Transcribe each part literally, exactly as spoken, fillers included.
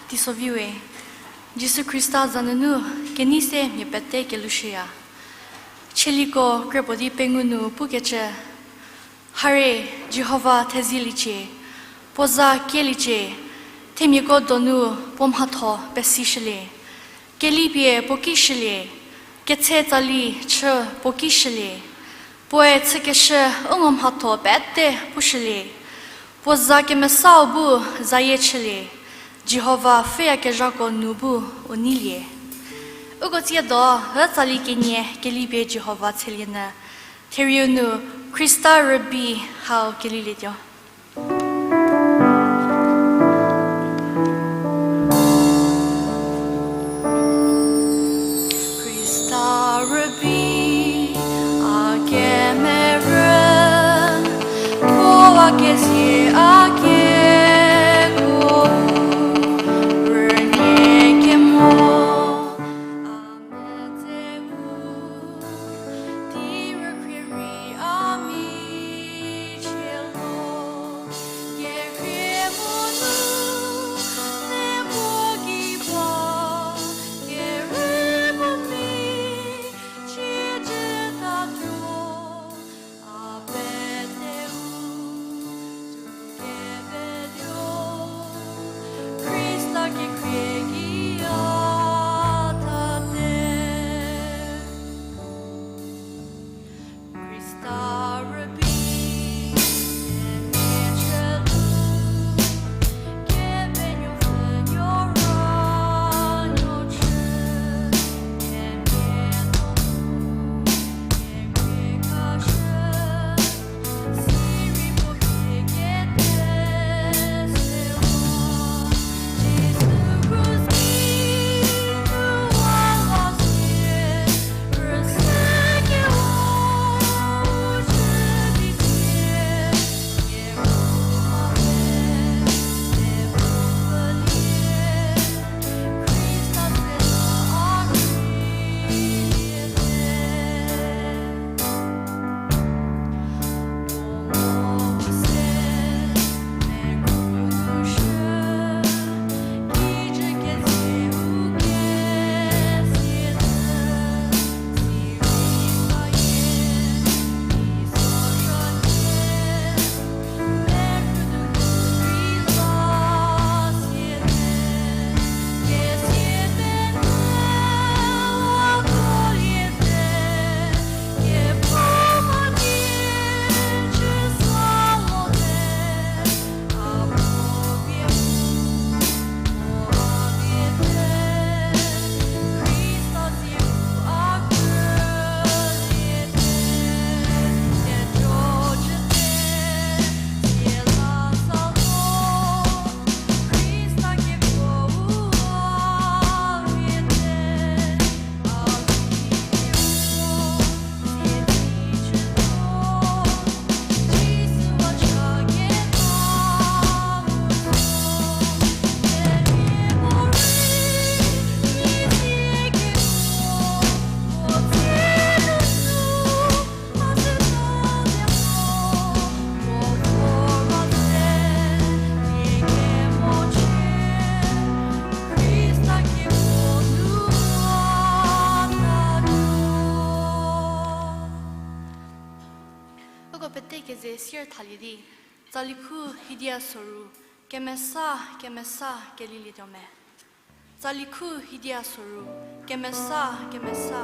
Teisoviwe, Jisu Khrista za nunu kenei se mia pete kelushüya. Chieliko kre puo di pengou nu pukecü, Hare, Jihova thezieliecie, puo za kieliecie, themiako donu puo mhatho pesishülie. Kelipie puo ki shülie, ketse tsali chü puo ki shülie, puoe chükeshü u ngo mhatho pete pushülie, puo za kemesau bu zayie chülie, Jihova pfhüyakezhako nu bu u neilie. Uko tsiedo, hü tsali kenie kelipie Jihova tselienyü, therieu nu Khrista rübei hau kelilietuo. Khrista rübei a kemerü, puo a kezie a kekuo, rünie kemo, a medze bu, di rükhrie rei a mi chie lo, kekhrie monu, ne puo gei ba, kerü bu mi, chie cü tatuo, a pete u, tuo kepetuo, Khrista kekhrie gei a tate. Khrista rübei, Kepenuopfü nuo ra nuo chü, kemhie nuo bu, kekreikashü, sirei puo pie kete sewa, Jisu krus ki krüwa la sie, Uko pete keze sier thalie di, tsali khu hidia soru, kemesa, kemesa, kelilietuo me. Tsali khu hidia soru, kemesa, kemesa.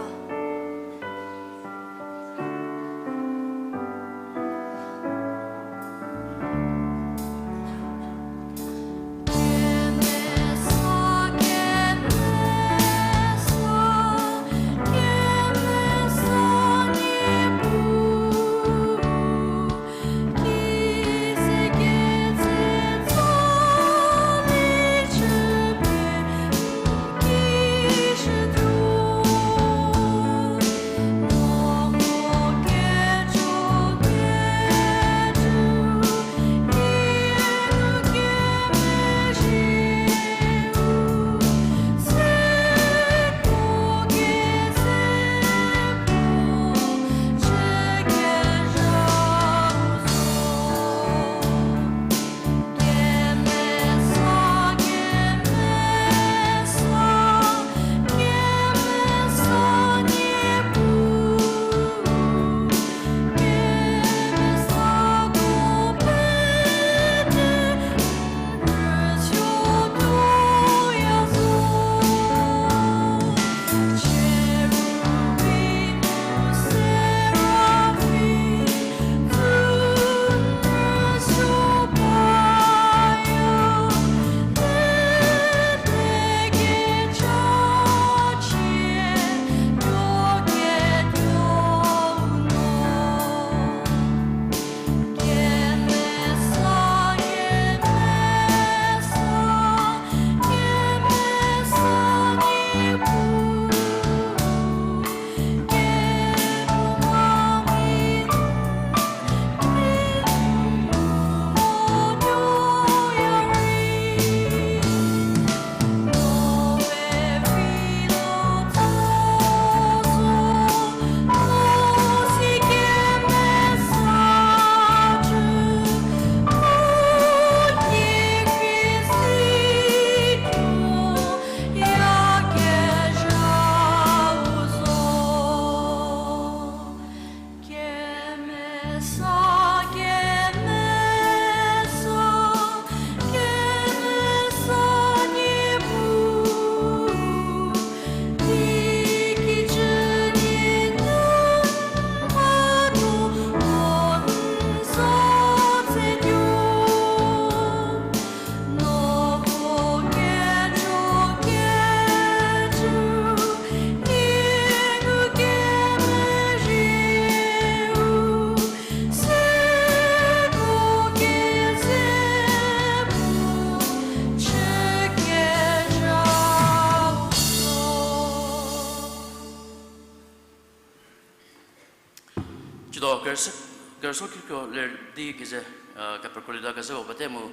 Kerüsuo, kerüsuo kikro ler di keze, a, kepekro lita kezhüko pete mu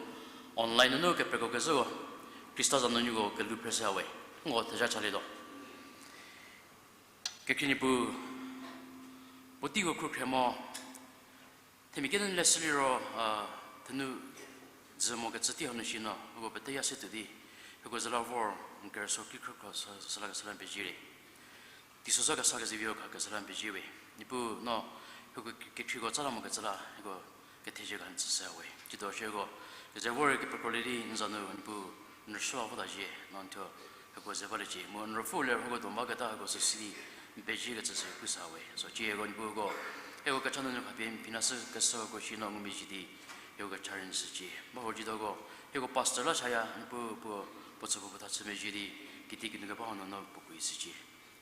online nunu kepekro kezhüko, Khrista za nu nieko kelhou phreshü we. Ngo thezha chalietuo. Kekhrie Niepuu, puoteiko khrukhre mo, themia kinu leshü liro, a, thenu dzü mokecü tei hanu shi no, uko pete ya se tuo di, hieko zü la vor, n kerüsuo kikro ko sü, süla kesüla n pezie re. Teisozha kesa kezivi-o kha kesüla n pezie we. Niepuu no, hieko ke-, kekhrieko tsala mokecü la, hieko kethezie kha n tsüshü we. Tsiedo shierko, keze vor kepekro lie di n za nu, Niepuu, n rüsuo la vota zhie, no n thuo, hieko ze baliecie. Mu n ruopfü ler hieko do baketa hieko süsü di, n pezie kecü sü pusa we. So, tsieko Niepuu ko, hieko kecha nunu khapie n phi na sü kesüko shi no ngumezhie di, hieko kecha rei n shücie. Ba ho tsiedoko, hieko pastor la chaya, Niepuu puo, puo tsüko puo tha chü mezhie di, kitiekinu keba hanu no puo kui shücie.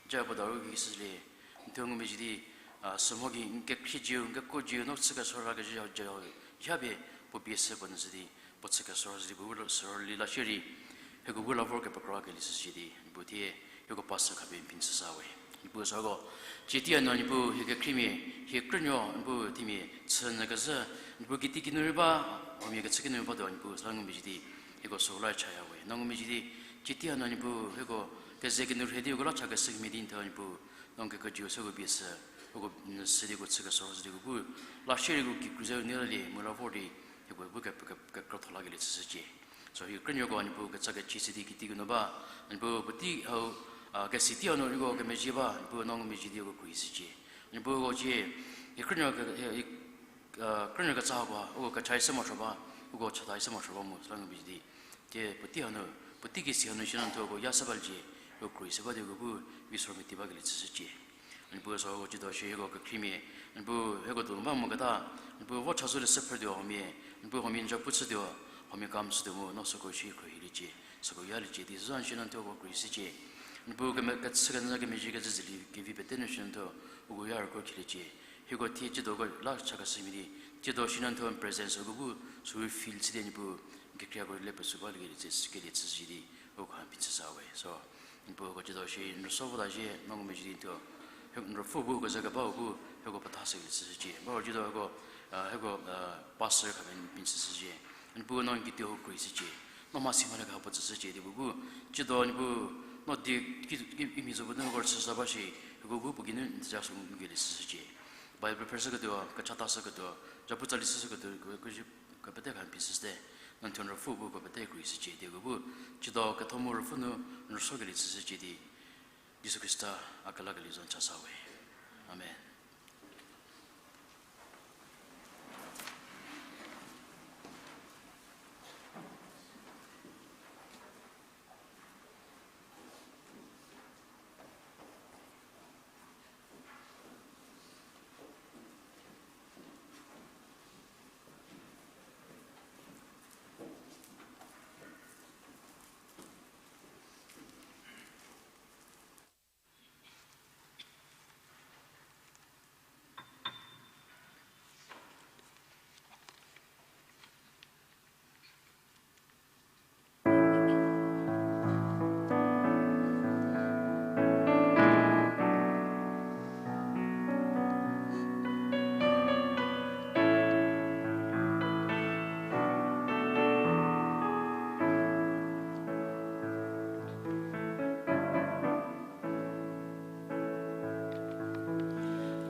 Ja puo daru ki sülie, n thuo ngumezhie di, a, sümho ki n kekhrie zieu, n kekuo zieu, no chü kesuo ra kezhü ja, ja, ja pie puo pie se puo nu sü di, puo chü kesuo ra sü di, puo bu sü rüli la shierei, hieko bu la vor kepekro kelie shücie di, Niepuu thie, hieko pastor khapie n phi n tsüsa we. Niepuu süko, cie tei hanu Niepuu hie kekhriemia, hie krünuo, Niepuu themia, chü nyü kezhü, Niepuu kitiekinu rei ba, huomia kechükinu rei ba tuo, Niepuu süla ngumezhie di, hieko süu la chaya we. No ngumezhie di, cie tei hanu Niepuu, hieko keze kinu rhie di uko la cha keshü kemhie di n thuo Niepuu, no n kekuo zieu süko pie sü, uko n sü di uko chü kesuo ra sü di uko bu, la shierei uko kikru ze u nei lalie, mu la vor di, hieko bu ke, ke, kekrotho lakelie chüshücie. So, hie krünuoko Niepuu kecha kechie sü di kitiekinu ba, Niepuu puotei hau, a, kesi tei hanu uko kemezhie ba, Niepuu no ngumezhie di uko khruohi shücie. Niepuu uko cie, hie krünuo ke, hie, hie, a, krünuo kecha hako, uko kecha ise morosuo ba, uko chata ise morosuo ba mu süla ngumezhie di. Thie puotei hanu, puotei kesi hanu shi no n thuo uko ya se baliecie, uko khruohi se ba di uko bu, vi sü meti bakelie chüshücie. Niepuu süko tsiedo shierko kekhriemia, Niepuu hieko donu ba moketa, Niepuu vo chazou le se phrütuo huomia, Niepuu huomia n zapu chütuo, huomia kam chütuo mu no süko shi khruohiliecie, süko yaliecie di süzha n shi no n thuo uko khruohi shücie. Niepuu keme, kechü kenyü kemezhie kecü zülie kevi pete nu shi no n thuo uko ya rüko khiliecie. Hieko thie tsiedo uko la cha keshü mhie di, tsiedo shi no n thuo n presence uko bu, sü feel chü di Niepuu, n kekreiko le pesu baliekelie chü, kelie chüshü di, uko kha n phi n tsüsa we. So, Niepuu uko tsiedo shi n rüsuo vota zhie, no ngumezhie di n thuo, hie n ruopfü bu uko ze kebau bu, hieko petha shükelie chüshücie. Ba uko tsiedo hieko, a, hieko, a, pastor khapie n phi n tsüshücie. Niepuu no n kituo uko khruohi shücie. No mhasi mhale kha puo tsüshücie di bu bu, tsiedo Niepuu, no di ki, ki, kimhie zo bu nu uko chüshü ba shi, hieko bu puo geinu n theja sü ngukelie chüshücie. Bible phreshüketuo, kechata shüketuo, zapu tsali shüshüketuo, ko, ko, kepete kha n phi n tsüshüte, no n thuo n ruopfü bu uko pete khruohi shücie di uko bu, tsiedo ketho mu ruopfü nu n rüsuokelie chüshücie di, Jisu Khrista a kelakelie zo n chasa we. Amen.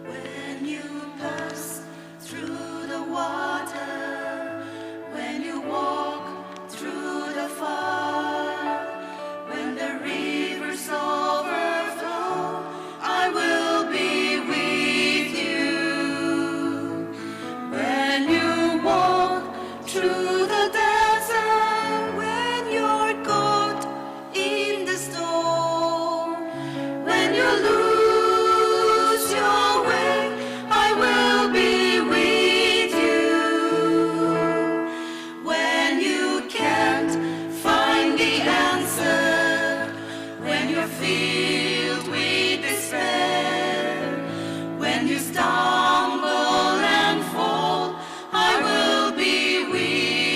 When you pass through the water, when you walk through the fire, when the rivers overflow, I will be with you. When you walk through the desert, when you're caught in the storm, when you lose your way, I will be with you. When you can't find the answer, when you're filled with despair, when you stumble and fall, I will be with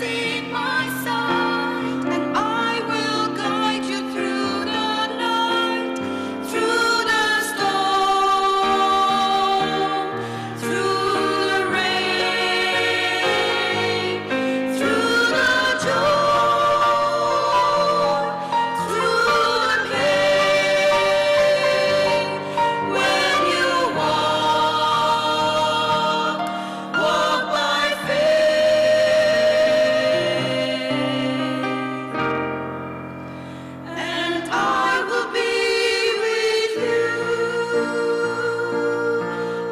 Seen my sight, and I will guide you through the night, through the storm, through the rain, through the joy, through the pain. When you walk, walk by faith, and I will be with you.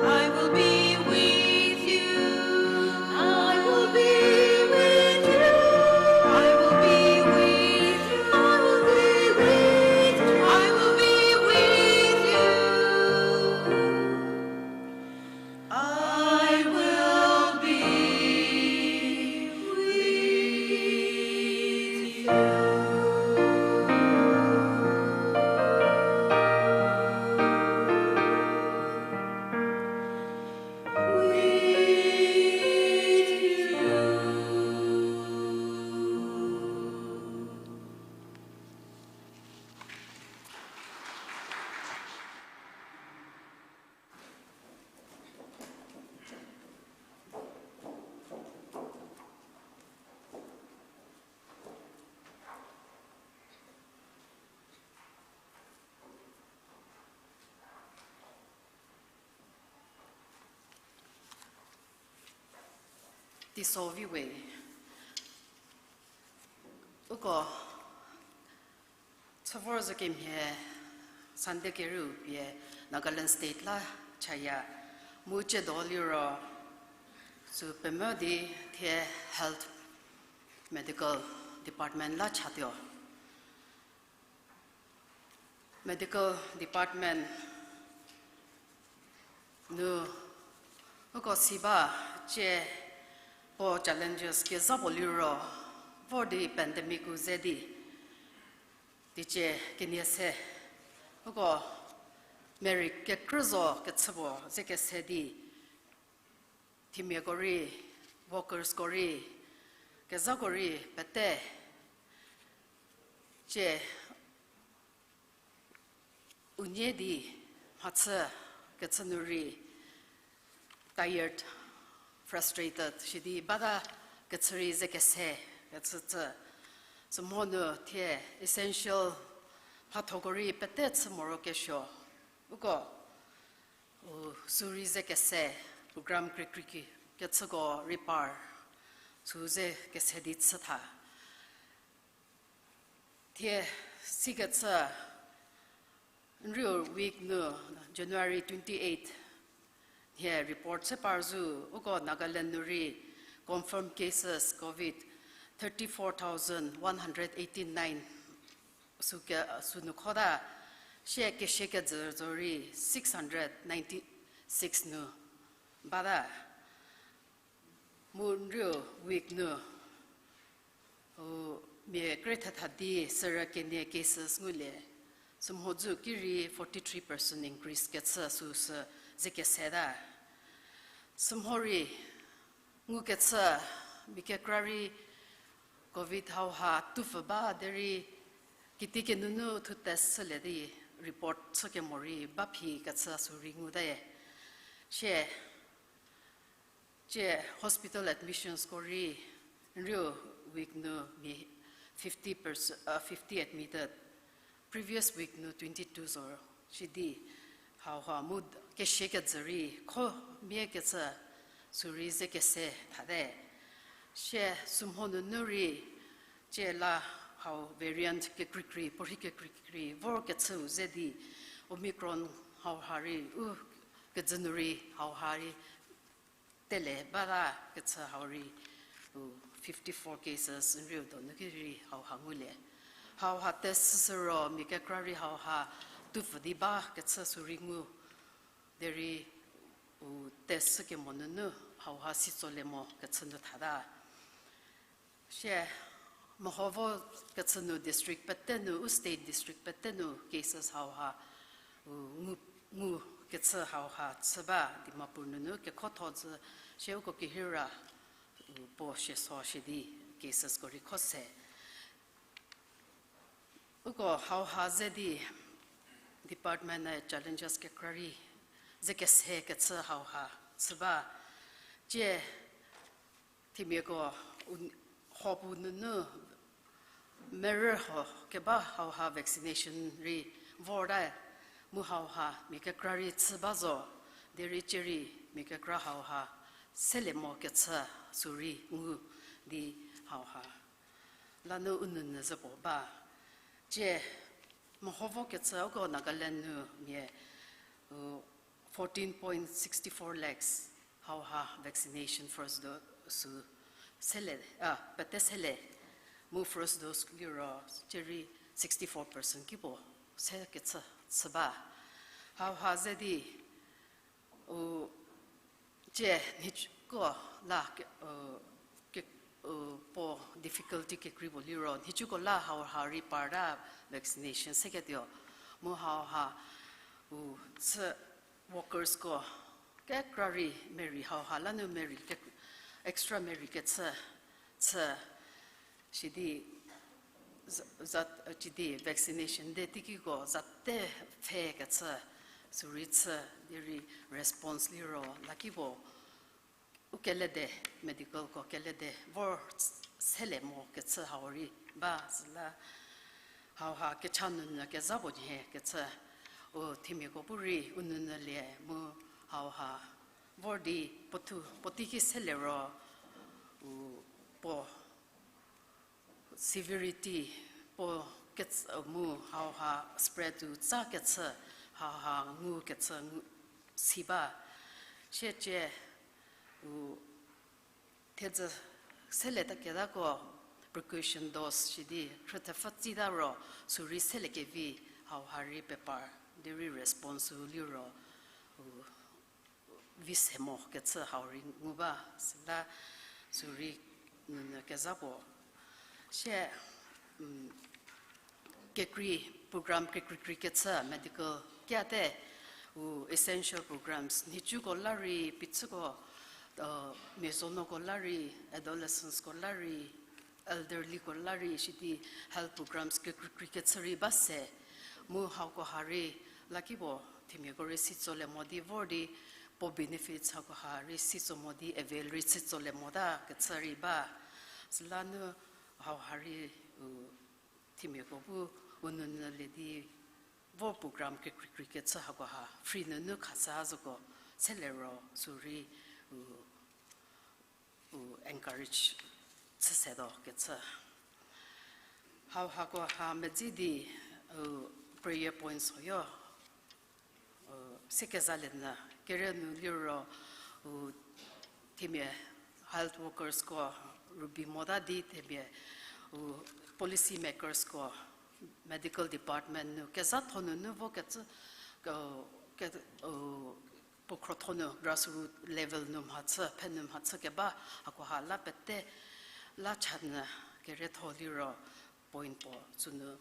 I will be with you. I will be with you. I will be with you. I will be with you. I will be with you. I will be with you. With you. Teiso vi we. Uko chü vor zhü kemhie Sunday kerieu pie Nagaland State la chaya mu ciedo liro sü pemvü di thie Health Medical Department la chatuo. Medical Department nu uko si ba cie puo challenges kezha puo liro vor di pandemic-u ze di teicie kenie se uko mia rei kekrü zo kechü puo ze kese di themiako rei, workers-ko rei, kezhako rei pete cie unie di mhachü kechü nu rei tired, frustrated shi di bata kechü rei ze kese kechü chü. Sümhonu thie essential mhathoko rei pete chü morokesuo uko u sü rei ze kese, program kekreikecüko rei par sü ze kese di chü tha. Thie sikecü, n riu week nu, January twenty-eight, nhie report se par zhü, uko Nagaland nu rei confirmed cases COVID thirty-four thousand one hundred eighty-nine sü ke, sü nu khota, sie kesie kejü zo rei six hundred ninety-six nu bata. Mu n riu week nu u mia kre thetha di sürü kenie cases ngulie. Sümhodzü ki rei forty-three percent increase kechü süsü ze kese ta. Sümho rei ngukecü mia kekra rei COVID hauha tupfü ba derei kiti kenunu thu test chülie di report chü kemo rei ba phi kechü sü rei nguta. Sie, sie hospital admissionsko rei n riu week nu mia fifty percent, uh, fifty admitted. Previous week nu twenty-two zo, sidi hauha mu kesie kejü rei kho mia kecü sü rei ze kese thate. Sie sümho nunu rei cie la hau variant kekreikrei, puorhi kekreikrei vor kechüu ze di Omicron hauha rei u kejü nu rei hauha rei tele bata kechü hau rei u fifty-four cases n riu donu ki rei hauha ngulie. Hauha test süsü ro mia kekra rei hauha tupfü di ba kechü sü rei ngu. Derei u test chü kemo nunu hauha si tsolie mo kechü nu thata. Sie meho vo kechü nu district pete nu, u state district pete nu cases hauha u ngu, ngu kechü hauha chü ba Dimapur nunu kekhotho zhü, sie uko kehira puo shieso shie di casesko rei kho se. Uko hauha ze di department-e challenges kekra rei ze kese kechü hauha chü ba. Tie themiako u-, hopu nunu merü ho keba hauha vaccination rei vorta, mu hauha mia kekra rei chü ba zo, derei cierei mia kekra hauha selie mo kechü sü rei ngu di hauha lanu u nounyü zü puo ba. Tie meho vo kechü uko Nagaland nu mia, u, fourteen point six four lakhs hauha vaccination first dose sü sele, a, pete sele, mu first dose liro cierei sixty-four percent kipuo se kechü chü ba. Hauha ze di, u, tie nhicuko la ke, u, ke, u, puo difficulty kekrei puo liro nhicuko la hauha rei parta vaccination seketuo, mu hauha, u, chü workersko kekra rei merei hauha lanu merei ke, extra merei kechü chü, sidi za, za, cidi vaccination de teikiko zate pfhe kechü sü rei chü, derei response liro lakipuo u kelede, medicalko kelede vor selie mo kechü hau rei ba süla hauha kecha nounyü kezha puo nhie kechü u themiako bu rei u nounyülie mu hauha vor di puothu puotei ki selie ro, u, puo severity puo kets-, mu hauha spread-u tsa kechü hauha ngu kechü ngu si ba. Siecie, u, thiedzü selie ta ketako precaution dose sidi khrüthepfü tsita ro sü rei selie kevi hauha rei pepar, derei response-u liro, u, vi se mo kechü hau rei ngu ba süla sü rei nounyü kezha puo. Sie, kekrei program kekreikrei kechü medical kiate, u essential programs nhicuko la rei, phichüko, miazonoko la rei, adolescentsko la rei, elderlyko la rei sidi health programs kekreikrei kechü rei ba se. Mu hauko ha rei lakipuo themiako rei si tsolie mo di vor di puo benefits hako ha rei si tso mo di avail rei si tsolie mota kechü rei ba. Süla nu hauha rei, u, themiako bu u nounyülie di vor program kekreikrei kechü hako ha free nunu khashü zoko selie ro sü rei, u, u encourage chü setuo kechü. Hau hako ha medzi di, u, prayer points hoyo, u, sekezalienyü kere nu liro, u, themia health workersko rübei mota di themia, u, policy makersko, medical department nu kezhatho nunu vo kecü, ke, ke, u, puo khrotho nu grassroot level nu mhachü, phe nu mhachü keba hakoha la pete la chanyü keretho liro point puo sünu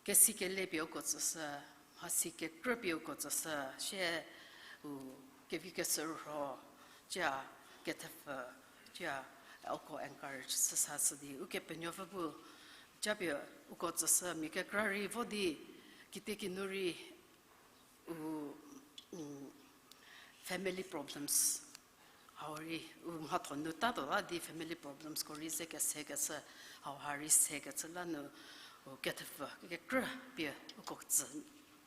kesi kele pie uko tsüshü, mhasi kekrü pie uko tsüshü, sie u kevi kesürho, cia kethepfü, cia uko encourage chüsashü di Ukepenuopfü bu japie uko tsüshü mia kekra rei vo di, kitiekinu rei u, family problems hau rei u mhatho nu tatuo la di family problemsko rei ze kesekecü, hauha rei sekecü la nu, u kethepfü kekrü pie uko tsü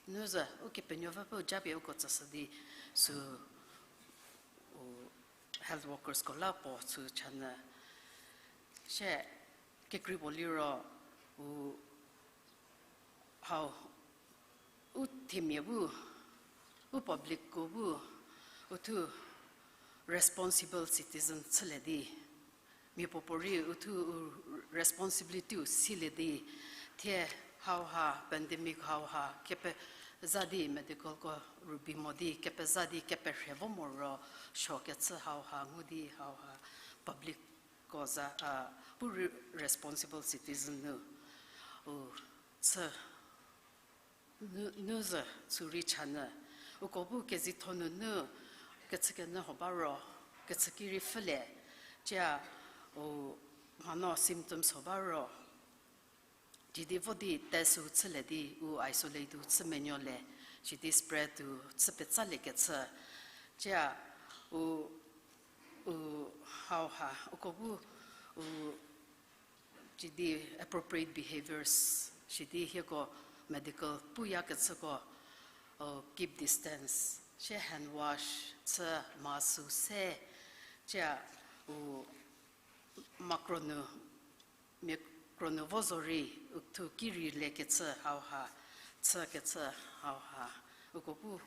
nu zü Ukepenuopfü bu japie uko tsüshü di sü u health workersko la puo sü chanyü. Sie kekrei puo liro u hau u themia bu, u publicko bu uthuo responsible citizen chülie di, mia puopuorei uthuo u responsibility-u silie di, thie hauha pandemic hauha kepeza di medicalko rübei mo di kepeza di keperhie vo moro suokecü hauha ngu di hauha publicko za, a, pu responsible citizen nu u chü nu, nu zü sü rei chanyü. Uko bu kezitho nunu kechükenyü huo ba ro, kechüki rei pfhülie, Cia, u, mhano symptoms ho ba ro, cidi vo di test u chülie di u isolate u chü menuolie, sidi spread u chü petsalie kecü. Cia, u, u, hauha uko bu, u, cidi appropriate behaviors, sidi hieko medical puya kecüko, u, keep distance, shie hand wash chü, mask u se, cia, u, makro nu, mia kro nu vo zorei, u thu ki rei le kecü hauha, chü kecü hauha, uko bu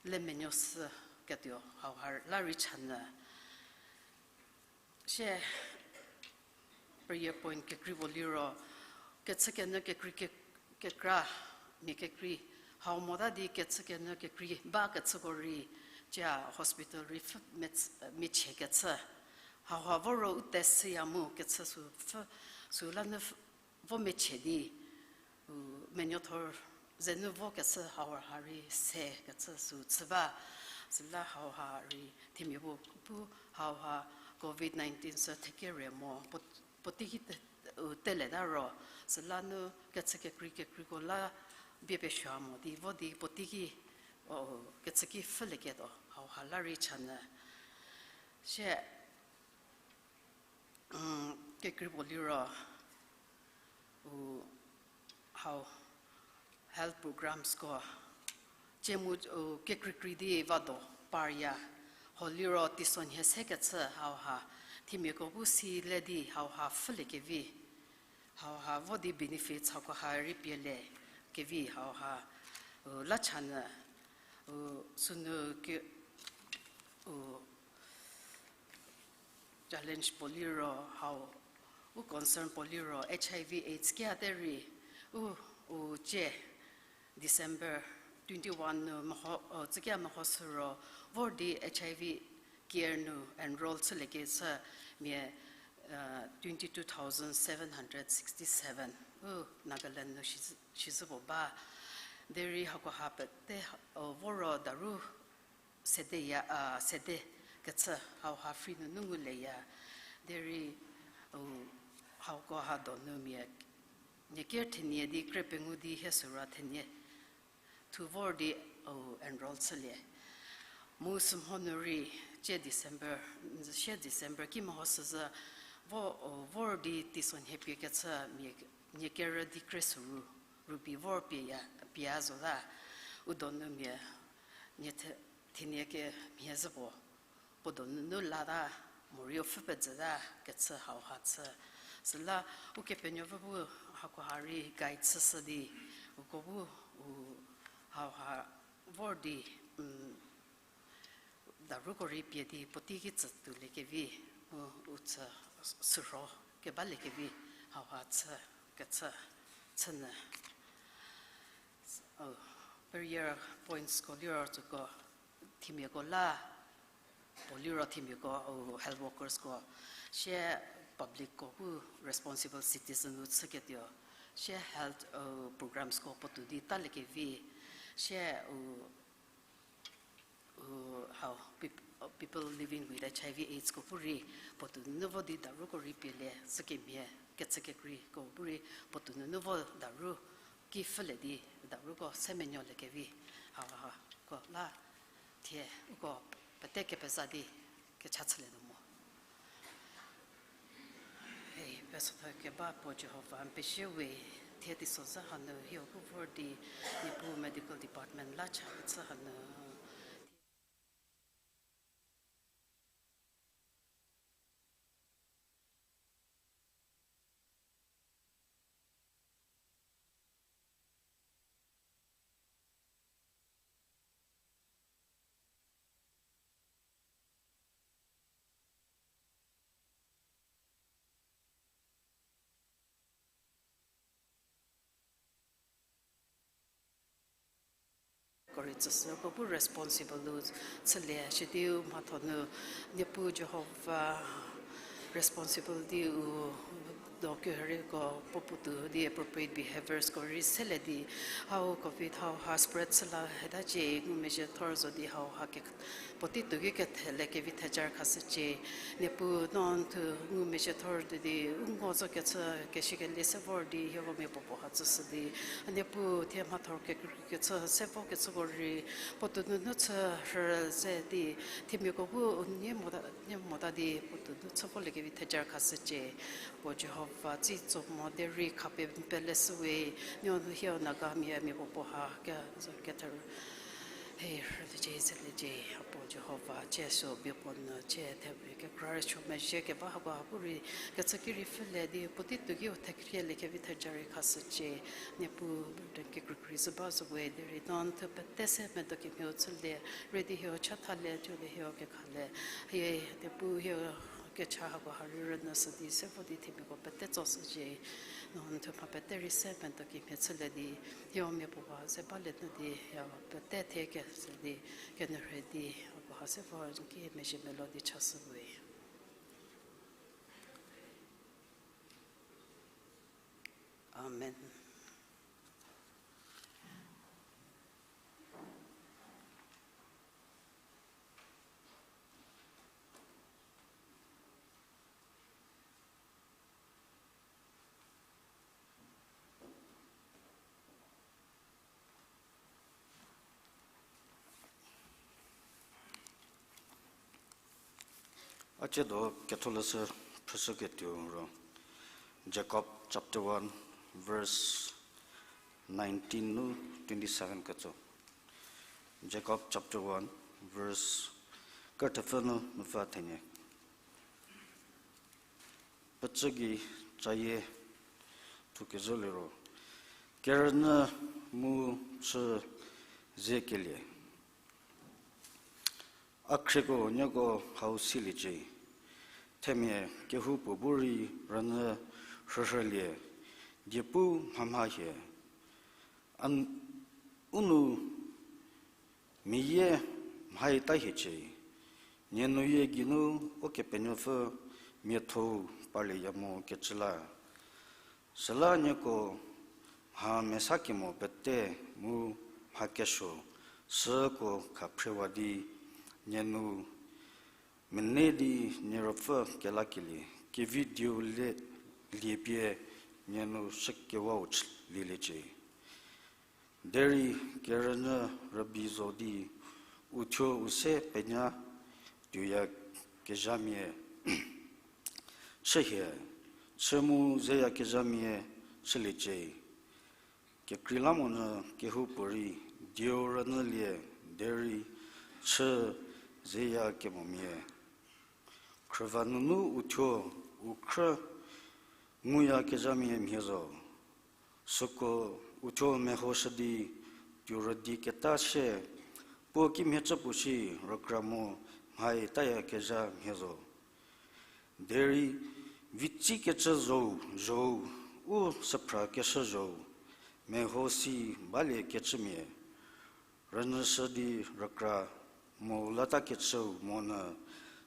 le menuo sü ketuo hauha la rei chanyü. Shie prayer point kekrei puo liro, kechükenyü kekrei ke-, kekra, mia kekrei, hau mota di kechükenyü kekrei ba kecüko rei, cia hospital rei pfü mets-, michie kecü. Hauha voro u test chüya mu kecü sü pfü, sü la nu pfü, vo michie di, u, menuothor zenu vo kecü hauha rei se kecü sü chü ba, süla hauha rei themia bu pu hauha covid nineteen sü thekerie mo, puo-, puotei ki te-, u, teleta ro, süla nu kechü kekrei kekreiko la bie pesuo mo di vo di puotei ki, o, kechü ki pfhülieketuo hauha la rei chanyü. Shie, kekrei puo liro, u, hau health programmesko, cie mu, u, kekreikrei di vado parya, ho liro teisonhie se kecü hauha, themiako bu si le di hauha pfhüliekevi, hauha vo di benefits hakoha rei pielie kevi hauha, u, la chanyü, u, sünu ke, u, challenge puo liro hau, u concern puo liro H I V AIDS kiate rei, u, u cie December twenty-one nu meho, o, tsükia mehoshü ro, vor di H I V care nu enroll chüliekecü mia, twenty-two thousand seven hundred sixty-seven, u, Nagaland nu shizü, shizü puo ba. Derei hakoha pete, o, voro daru sedeya, a, sede kecü hauha free nunu ngulieya. Derei, u, haukoha donu mia, nie ker thenie di kre pengou di hie süra thenie thu vor di, u, enroll chülie. Mu sümho nu rei, cie December, n-, sie December ki mehoshüzhü, vo, u, vor di teisonhie pie kecü mia, nie kerü di kre süru, ruby vor pieya, pie zota, u donu mia, nie the-, thenie kemhie zhü puo, puo donunu lata, morei u pfhü pejüta kecü hauha chü. Süla Ukepenuopfü bu hakoha rei guide chüshü di, uko bu, u, hauha vor di, daruko rei pie di puotei ki tsütuoliekevi, u, u chü, sürho kebaliekevi hauha chü, kecü chünyü. Prayer pointsko liro tsüko, themiako la, puo liro themiako, u, health workersko, sie publicko bu responsible citizen u chüketuo, sie health, u, programmesko puotou di taliekevi, sie, u, u, hau, peop-, people living with H I V AIDSko bu rei puotou nunu vo di daruko rei pielie, sükemhie kecü kekreiko bu rei puotou nunu vo daru ki pfhülie di daruko se menuoliekevi hauha ko la thie uko pete kepeza di kecha chülietuo mo. Hei, pesotha keba puo Jihova n pezie we, thie teisozha hanu hieko vor di Niepuu medical department la cha kecü hanu ko rei tsüshüko bu responsible u chülie, sidi u mhatho nu Niepuu Jihova Responsibility u do kerheiko puo puotou di appropriate behaviorsko rei selie di, hau covid hauha spread chü la heta cie ngumezhie thor zo di hauha ke, puotei tuo ki kethele kevi thejar khashücie. Niepuu no n thu ngumezhie thor di di u ngo zo kechü keshükelie se vor di hie vo mia puo puo ha tsüshü di, a Niepuu thie mhathor kekreikecü se vo kechüko rei puotou nunu chü rhü ze di, themiako bu u nie mota, nie mota di puotou nu chü volie kevi thejar khashücie. Puo Jihova, tsitso mo derei khapie peleshüwe, no hieu Nagamia mia puo puo ha ke, zo kether hei rhüliecie, zeliecie, a puo Jihova, cie sü bie puo nu cie thepie kekra rei chü mezhie keba hako ha bu rei kechü ki rei pfhülie di puotei tuo ki u thekhrielie kevi theja rei khashücie. Niepuu burden kekreikrei zhü ba zo we derei no n thu pete se medo kemhieu chülie, rei di hieu chathalie, tuolie hieu kekhale. Hie, Niepuu hieu kecha hako ha rei rünyüshü di se vo di themiako pete tsoshücie. No n thu mha pete rei se medo kemhie chülie di, hieu mia puo ba ze balie nu di, hieu pete thie kese di, kenyü rhei di, hako ha se vo n ki mezhie melo di chashü we. Amen. A tsiedo ketholeshü phrüshüketuo ro, Jacob chapter one, verse nineteen nu twenty-seven ketso. Jacob chapter one, verse kerüthepfü nu mepfü thenie. Pecü gei cayie thukezhü liro, kerünyü mu chü ze kelie. A khrieko nieko hau siliecie, themia kehoupuo bu rei rünyü rhürhülie, diepu mhamha hie. A n-, u nou meyie mhaita hiecie, nie nuyie geinu Ukepenuopfü miatho-u parlieya mo kecü la. Süla nieko mha mesakemo pete mu mha kesuo süko khaphrewa di, nie nu mene di nie ruopfü kelakelie, kevi dieu le lie pie nie nu shükewau chülieliecie. Derei kerünyü rübei zo di, uthuo u se penya tuoyakezhamia chühie, chü mu zeyakezhamia chüliecie. Kekreilamonyü kehoupuorei dieu rünyülie derei chü zeyakemomia. Khrüva nunu uthuo u khrü nguyakezhamia mhie zo. Süko uthuo mehoshü di tuo rüdi keta sie, puo kimhie chü puo shi rükra mo mhaitayakezha mhie zo. Derei vitsikecü zhou, zhou, u süphrakeshü zhou, mehosi baliekecümia, rünyüshü di rükra mo latakecüu monyü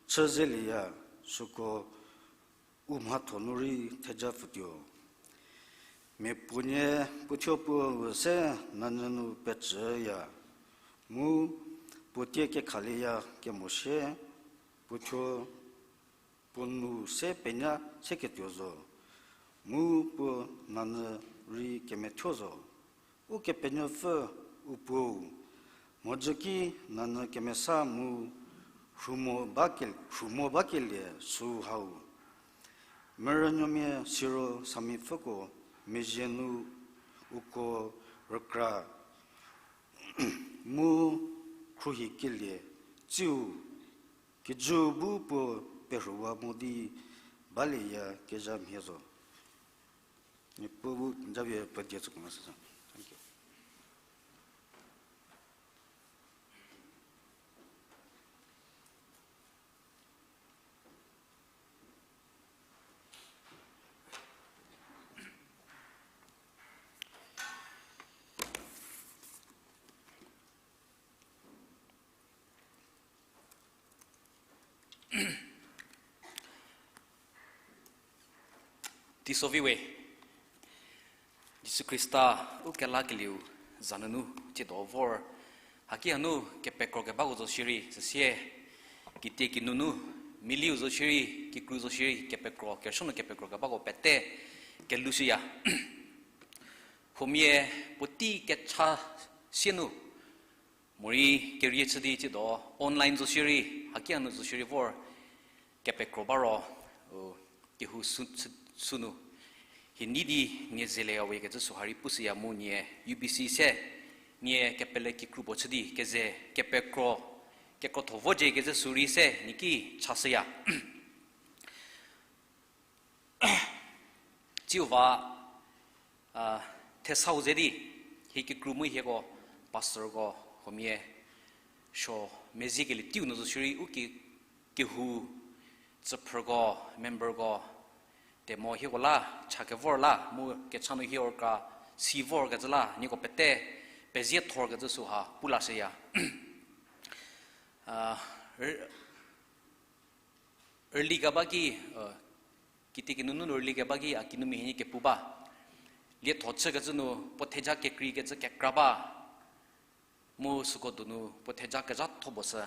chü zelieya, süko u mhatho nu rei theja pfütuo. Mia puonie puothuo puo u se nanyü nu pecüya, mu puo tie kekhalieya kemo sie, puothuo puo nu se penya seketuo zo, mu puo nanyü rei kemethuo zo. Ukepenuopfü u puou, mhodzü ki nanyü kemesa mu rhumo ba ke-, rhumo bakelie süu hau. Merünuomia siro samipfüko mezhie nu uko rükra mu khruohikelie tsiu kijü bu puo perhuwa mo di balieyakezha mhie zo. Niepuu bu japie pie die tsüko mese. Thank you. Teiso vi we, Jisu Khrista u kelakelieu za nunu tsiedo vor, haki hanu kepekro kebako zo shierei, süsie kitie kinunu, miliu zo shierei, kikru zo shierei, kepekro, kerüsuo nu kepekro kebako pete kelushüya. Huomia puotei kecha sie nu, morei kerie chü di tsiedo online zo shierei, haki hanu zo shierei vor kepekro ba ro, u, kehou sü, sü, sünu hie nei di nie zeleya we kecü süha rei pushüya mu nie U B C se nie kepele kikru puo chü di keze kepekro, kekrotho vocie kecü sü rei se nie ki chashüya. Tsiu va, a, thesau ze di, hie kikru mu hieko, pastorko, huomia, suo, meziekelie teiu nu zo shierei u ki, kehou, tsüphrüko, memberko, temo hieko la, cha kevor la, mu kecha nu hie orkra, si vorkecü la, nieko pete, pezie thorkecü süha, pu lashüya. A, rüli keba ki, e, kitie kinunu rüli keba ki a kinumia hie nie kepu ba. Lietho chükecü nu puo theja kekreikecü kekra ba. Mu süko donu puo theja kezhatho puo sü.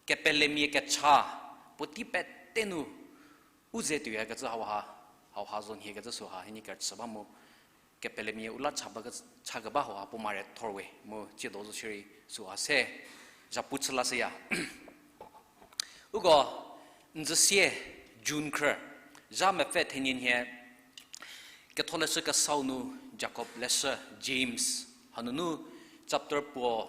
Kepelemia kecha, puotei pete nu, u ze tuoyakecü hauha, hauha zo nhiekecü süha, hie nie kerüchü ba mu. Kepelemia u la cha ba ke, cha keba hauha puo mare thor we, mu tsiedo zo shierei süha se, zhapu chü lashüya. Uko, n zü sie, June khrü, zha mepfü thenie nhie, Ketholeshü Kesau nu Jakob leshü James, hanunu chapter puo,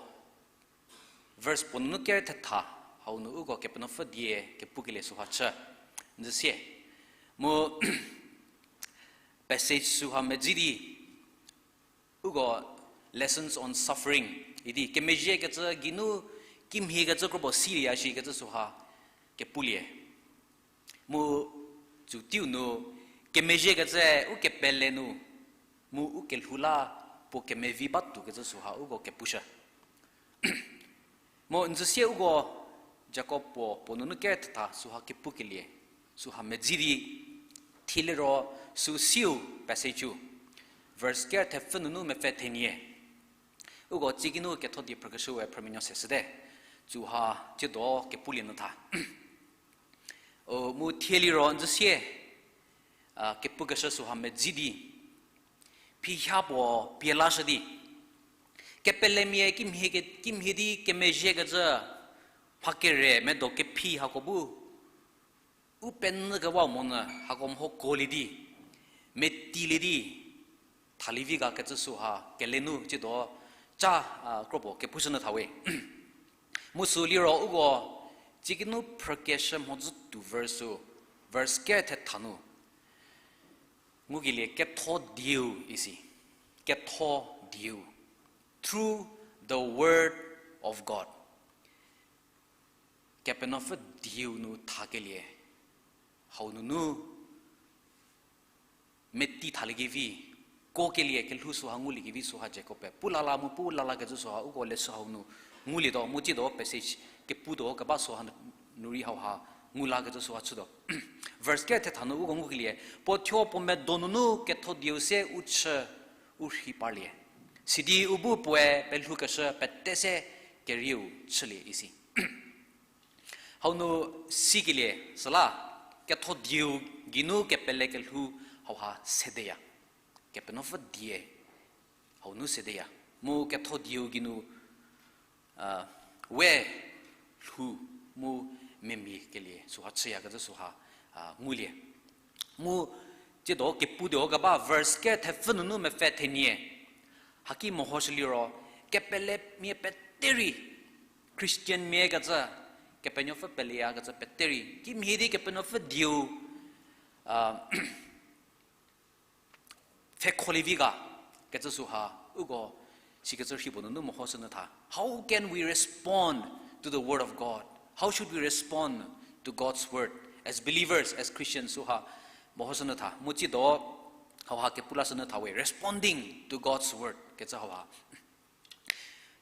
verse puo nunu ker thetha, hau nu uko Kepenuopfü die kepukelie süha chü, n zü sie. Mu passage süha medzi di, uko lessons on suffering idi kemezhiekecü geinu kimhiekecü kropuo silieya shikecü süha kepulie. Mu tsuteiu nu kemezhiekecü u kepele nu, mu u kelhou la puo kemevi batuokecü süha uko kepushü. Mu n zü sie uko Jakob puo, puo nunu ker thetha süha kepukelie, süha medzi di, thieliro sü siu passage-u, verse ker thepfü nunu mepfü thenie. Uko tsie geinu ketho die phrükeshü we phrümenuo se shüte, süha tsiedo kepulie nyü tha. O, mu thieliro n zü sie, a, kepukeshü süha medzi di, phiha puo pie lashü di, kepelemia kimhie ke, kimhie di kemezhiekecü, mha kere medo kephi hako bu, u penyü kewa monyü hako mho kolie di, metilie di, thalie vi ga kecü süha kele nu tsiedo ca, a, kropuo kepushü nyü tha we. Mu sü liro uko tsie geinu phrükeshü mhodzü tuo verse-u, verse ker thetha nu ngukelie ketho dieu isi. Ketho dieu. Through the word of God. Kepenuopfü dieu nu thakelie, hau nunu meti thaliekevi, kokelie kelhou süha nguliekevi süha Jakob-e pu lala mu pu lalakecü süha uko leshü hau nu ngulietuo mu tsiedo passage keputuo keba süha nu rei hauha ngu lakecü süha chütuo. Verse ker thetha nu uko ngukelie, puo thuo puo medo nunu ketho dieu se u chü u rhi parlie. Sidi u bu puoe pelhoukeshü pete se kerieu chülie isi. Hau nu sikelie süla, ketho dieu geinu kepele kelhou hauha sedeya. Kepenuopfü die hau nu sedeya. Mu ketho dieu geinu, a, we lhou mu memia kelie süha chüyakecü süha, a, ngulie. Mu tsiedo keputuo keba verse ker thepfü nunu mepfü thenie. Haki mehoshü liro, kepelemia pete rei, Christian mia kecü, Kepenuopfü peleyakecü pete rei kimhie di Kepenuopfü dieu, a, pfhekholievi ga kecü süha, uko sikecü rhi puo nunu mehoshü nyü tha. How can we respond to the word of God? How should we respond to God's word as believers, as Christians? Süha mehoshü nyü tha. Mu tsiedo hauha kepu lashü nyü tha we, responding to God's word kecü hauha.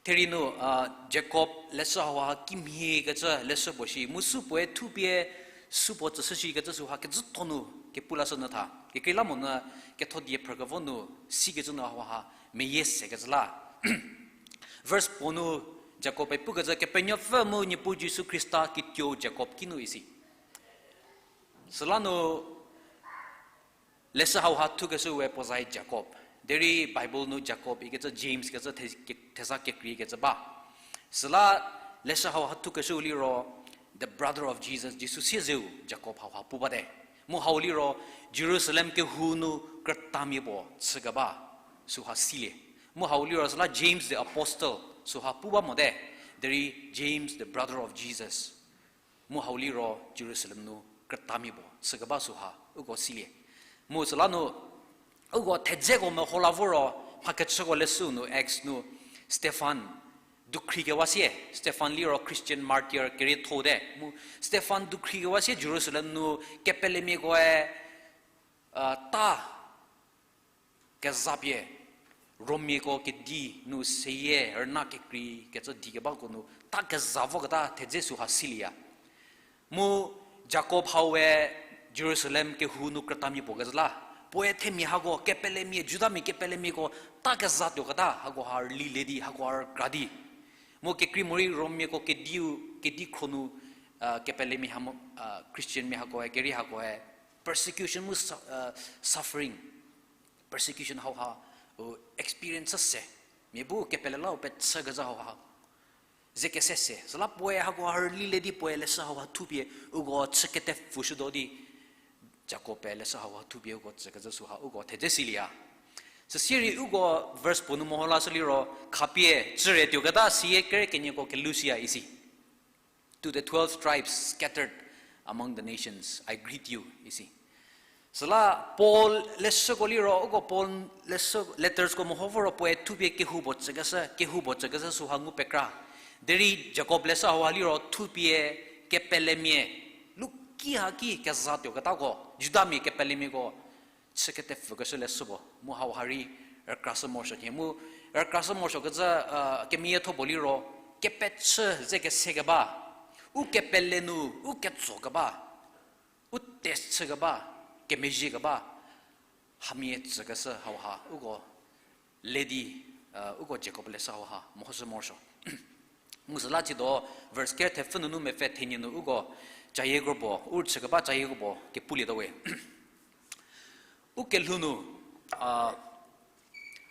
Therei nu, a, Jakob leshü hauha kimhie kecü leshü puo shi, mu sü puoe thupie Supuo tsüshü shikecü süha kecütho nu kepu lashü nyü tha. Kekreilamonyü ketho die phrükevo nu sikecü nu hauha meyie sekecü la. Verse puo nu Jakob-e pukecü, Kepenuopfü mu Niepuu Jisu Khrista kituou Jakob kinu isi. Süla nu leshü hauha thukeshü we puo zai Jakob. Derei Bible nu Jakob ikecü James kecü the-, ke-, theza kekreikecü ba. Süla leshü hauha thukeshüu liro, the brother of Jesus, Jisu siezeu Jakob hauha pu bate. Mu hau liro Jerusalem kehou nu krütamia puo chükeba süha silie. Mu hau liro süla James the Apostle süha pu ba mote. Derei James, the brother of Jesus. Mu hau liro Jerusalem nu krütamia puo chükeba süha uko silie. Mu süla nu uko thedzeko meho la voro, mhakechüko leshüu nu Acts nu Stephan dukhri kewa sie, Stephan liro Christian martyr kerietho te. Mu Stephan dukhri kewa sie Jerusalem nu kepelemiakoe, a, ta kezapie, Rommiako kedi nu seyie rüna kekreikecü di kebako nu ta keza voketa thedze süha silieya. Mu Jakob hau we Jerusalem kehou nu krütamia puo kezhü la, puoe themia hako, kepelemia, Judamia kepelemiako ta keza tuoketa hakoha rüli le di, hakoha rükra di. Mu kekrei morei Rommiako kediu, kedi khro nu, a, kepelemia ha mo, a, Christian mia hakoe, kerei hakoe, persecution mu su-, a, suffering, persecution hauha, u experience se. Mia bu kepele la u pechükezhü hauha ze kese se. Süla puoe hakoha rüli le di puoe leshü hauha thupie uko chü ketepfüshütuo di, Jakob-e leshü hauha thupie uko tsükezhü süha uko thedze silieya. Süsie rei uko verse puo nu meho lashü liro, khapie chüre tuoketa seyie kere kenieko kelhou siya isi. To the twelve tribes scattered among the nations, I greet you, isi. Süla Paul leshüko liro, uko Paul leshü, lettersko meho voro puoe thupie kehoupuo tsükeshü, kehoupuo tsükeshü süha ngu pekra. Derei Jakob leshü hauha liro thupie kepelemia, luki haki keza tuoketako, Judamia kepelemiako chü ketepfükeshü leshüko, mu hauha rei rükrashü morosuo nhie. Mu rükrashü morosuokecü, a, kemeyietho puo liro, kepechü ze kese keba, u kepele nu, u ketso keba, u test chü keba, kemezhie keba, hamia tsükeshü hauha uko le di, a, uko Jakob leshü hauha mehoshü morosuo. Mu süla tsiedo verse ker thepfü nunu mepfü thenie nu uko cayiekro puo, u chükeba cayiekro puo kepulietuo we. U kelhou nu, a,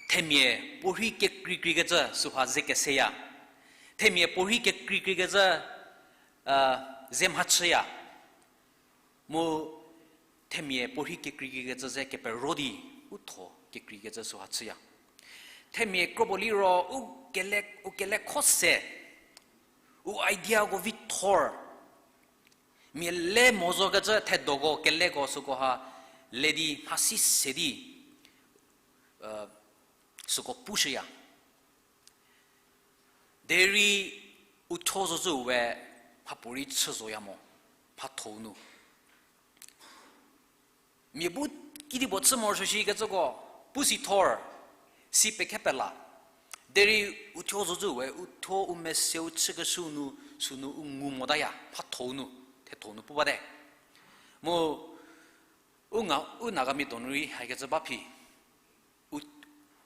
themia puorhi kekreikreikecü süha ze keseya. Themia puorhi kekreikreikecü, a, ze mhachüya. Mu themia puorhi kekreikreikecü ze kepero di u tho kekreikecü süha chüya. Themia kropuo liro u kele, u kelekho se, u ideako vi thor, mia le mo zokecü thedoko keleko sükoha le di mhasi se di, e, süko pushüya. Derei u thuo zozü we mhapuorei chü zoya mo, mhatho-u nu. Mia bu kedipuo chü morosuo shikecüko, pusi thor, si pekhe pela. Derei u thuo zozü we, u thuo u meseu chükeshü nu, sünu u ngu motaya, mhatho-u nu, thetho-u nu pu bate. Mu u nga, u Nagamia donu rei haikecü ba phi. U,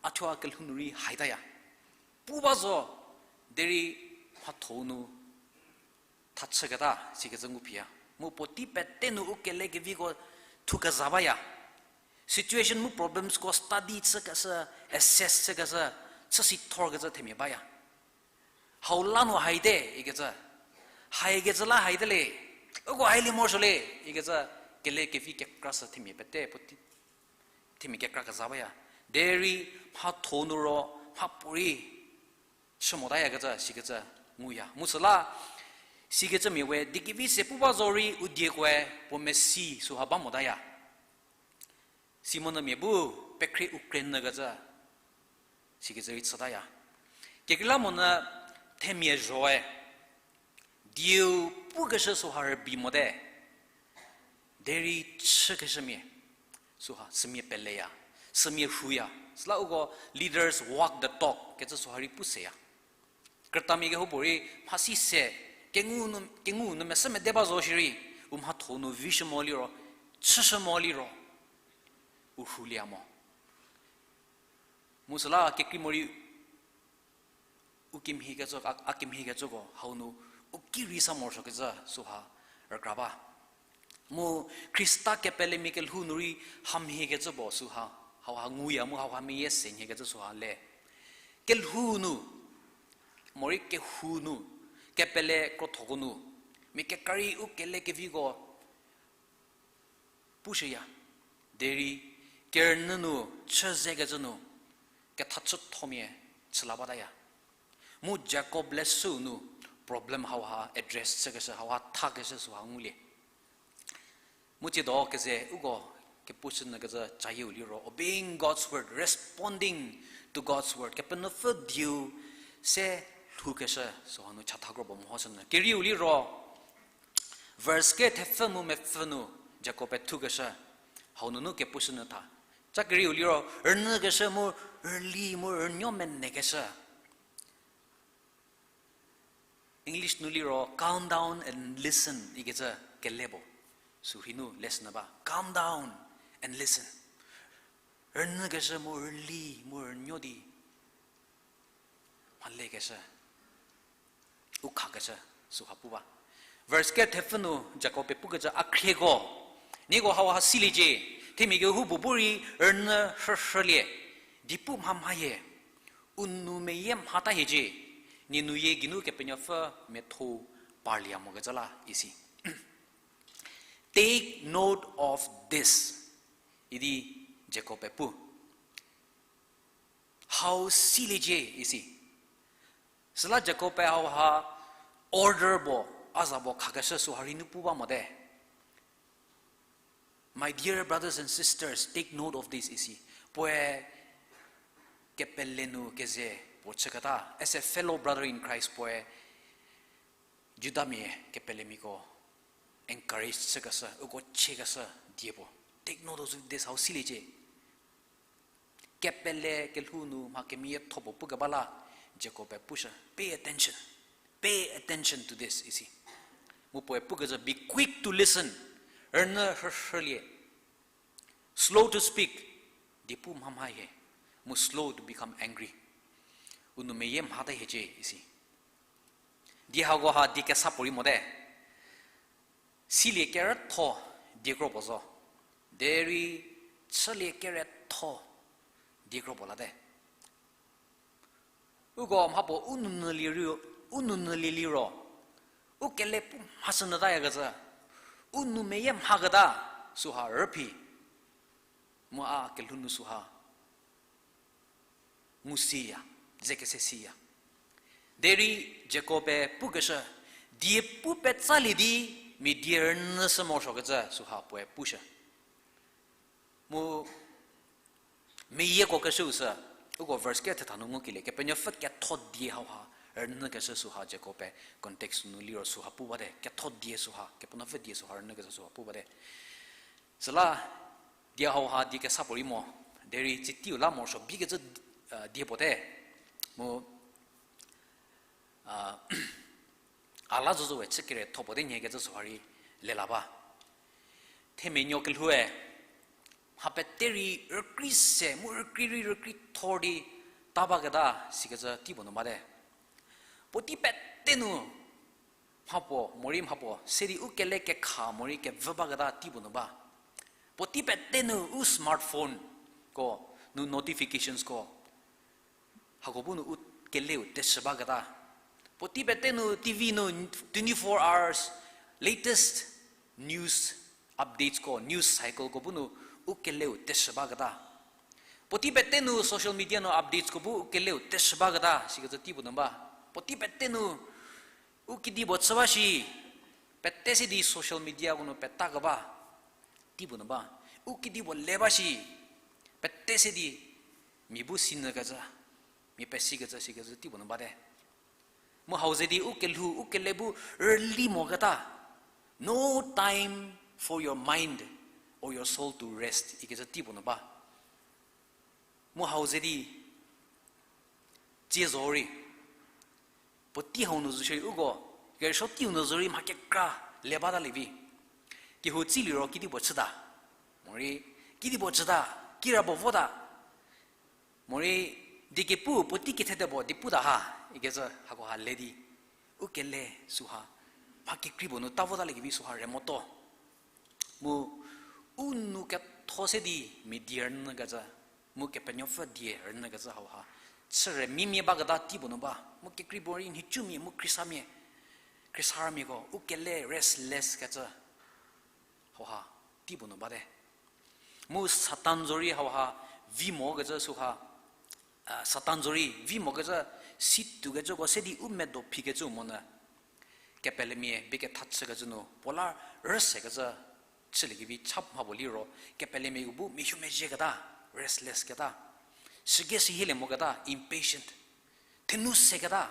a thuo a kelhou nu rei haitaya. Pu ba zo, derei mhatho-u nu thachüketa sikecü ngu phiya. Mu puotei pete nu u kelekeviko thuo keza baya. Situation mu problemsko study chükeshü, assess chükeshü, chüsi thorkecü themia baya. Hau la nu haite ikecü, haikecü la haite le, uko hailie morosuo le ikecü, kelekevi kekra sü themia pete puotei, themia kekra keza baya. Derei mhatho-u nu ro mhapuorei chü motayakecü sikecü nguya. Mu süla sikecü mia we diekevi se pu ba zo rei u diekoe puo mesi süha ba motaya. Simonyü mia bu pekhrie u krenükecü sikecü rei chütaya. Kekreilamonyü themia zhoe dieu pukeshü süha rübei mote. Derei chükeshümia süha, sümia peleya, sümia rhuya. Süla uko leaders walk the talk kecü süha rei pu seya. Krütamia kehoupuorei mhasi se, kengu nu, kengu nu mesü mede ba zo shierei, u mhatho nu vishü mo liro, chüshü mo liro, u rhulie mo. Mu süla kekrei morei u kimhie kecü, a, a kimhie kecüko hau nu u ki rei sa morosuokecü süha rükra ba. Mu Khrista kepelemia kelhou nu rei hamhie kecü puo süha, hauha nguya mu hauha meyie se nhie kecü süha le. Kelhou nu, morei kehou nu, kepele krothoko nu, mia kekra rei u kele keviko pushüya, derei kerünyü nu chü zekecü nu, kethachüthomia chüla bataya. Mu Jakob leshüu nu problem hauha address chükeshü, hauha thakeshü süha ngulie. Mu tsiedo keze uko kepushünyükecü cayieu liro, obeying God's word, responding to God's word, Kepenuopfü dieu se lhoukeshü süha nu chatha kro puo mehoshünyü. Kerieu liro, verse kethepfü mu mepfü nu Jakob-e thukeshü, hau nunu kepushünyü tha. Ca kerieu liro, rünyükeshü mu rüli mu rünuo menekeshü. English nu liro, calm down and listen ikecü kele puo. Sürhei nu lesson ba, calm down and listen. Rünyükeshü mu rüli mu rünuo di mhalekeshü, u khakeshü süha pu ba. Verse kethepfü nu Jakob-e pukecü, a khrieko, nieko hauha siliecie, themia kehoupuo bu rei rünyü rhürhülie, di pu mhamhayie, u nou meyie mhata hiecie, nie nuyie geinu Kepenuopfü metho parlie mokecü la isi. Take note of this, idi Jakob-e pu. Hau siliecie isi. Süla Jakob-e hauha order puo, a za puo khakeshü süha rei nu pu ba mote. My dear brothers and sisters, take note of this isi. Puoe kepele nu keze puo chüketa, as a fellow brother in Christ, puoe Judamia kepelemiako encourage chükeshü, uko chiekeshü die puo. Take note of this, hau siliecie. Kepele kelhou nu mha kemiatho puo pukeba la, Jakob-e pushü, pay attention. Pay attention to this isi. Mu puoe pukecü, be quick to listen. Rünyü rhürhülie. Slow to speak. Di pu mhamhayie. Mu slow to become angry. U nou meyie mhata hiecie isi. Die hako ha die kesa puorei mote. Silie kerütho die kro puo zo. Derei chülie keretho die kro puo late. Uko mhapuo u nounyülie liro, u nounyülie liro, u kele pu mhashünyütayakecü, u nou meyie mhaketa süha rüphi. Mu a kelhou nu süha ngu siya, ze kese siya. Derei Jakob-e pukeshü, die pu petsalie di mia die rünyüshü morosuokecü süha puoe pushü. Mu meyieko keshüu sü, uko verse kethetha nu ngukelie, Kepenuopfü ketho die hauha rünyükeshü süha Jakob-e context nu liro süha pu bate, ketho die süha, Kepenuopfü die süha rünyükeshü süha pu bate. Süla die hauha die kesa puorei mo, derei tsitiu la morosuo bikecü, uh, die puote. Mu, uh, a la zozo we chü keretho puo te nyie kecü süha rei lela ba. Themia nuo kelhoue, mha pete rei rükrei se mu rükrei rei rükrei thor di ta baketa sikecü tei puo nu bate. Puotei pete nu mhapuo, morei mhapuo se di u kele kekha morei kevü baketa tei puo nu ba. Puotei pete nu u smartphone ko nu notifications ko hako bu nu u keleu teshü baketa. Puotei pete nu T V nu twenty-four hours latest news updates ko, news cycle ko bu nu u keleu teshü baketa. Puotei pete nu social media nu updates ko bu u keleu teshü baketa sikecü tei puo nu ba. Puotei pete nu u kedipuo chü ba shi, pete se di social media ko nu peta keba tei puo nu ba. U kedipuo le ba shi, pete se di mia bu sinyükecü, mia pesikecü sikecü tei puo nu bate. Mu hau ze di u kelhou, u kele bu rüli moketa, no time for your mind or your soul to rest ikecü tei puo nu ba. Mu hau ze di tsie zo rei, puotei hau nu zo shierei uko, kerüsuo teiu nu zo rei mha kekra le batalie vi. Kehou tsi liro kedipuo chüta. Morei, kedipuo chüta, kira puo vota. Morei, diekepu puotei kethede puo di puta ha, ikecü hakoha le di. U kele süha, mha kekrei puo nu ta votaliekevi süha re moto. Mu, u nou ketho se di mia die rünyükecü, mu Kepenuopfü die rünyükecü hauha. Chüre mimia baketa tei puo nu ba, mu kekrei puorei nhicumia, mu khriesamia, khriesarümiako, u kele restless kecü. Hauha, tei puo nu bate. Mu Satan zorei hauha, vi mokecü süha, a, Satan zorei vi mokecü, si toukecüko se di u medo phikecü monyü. Kepelemia bie ketha chükecü nu, puo la rüsekecü chüliekevi cha mha puo liro, kepelemia u bu mehumezhieketa, restless keta. Sügei sihielie moketa, impatient. Thenu seketa.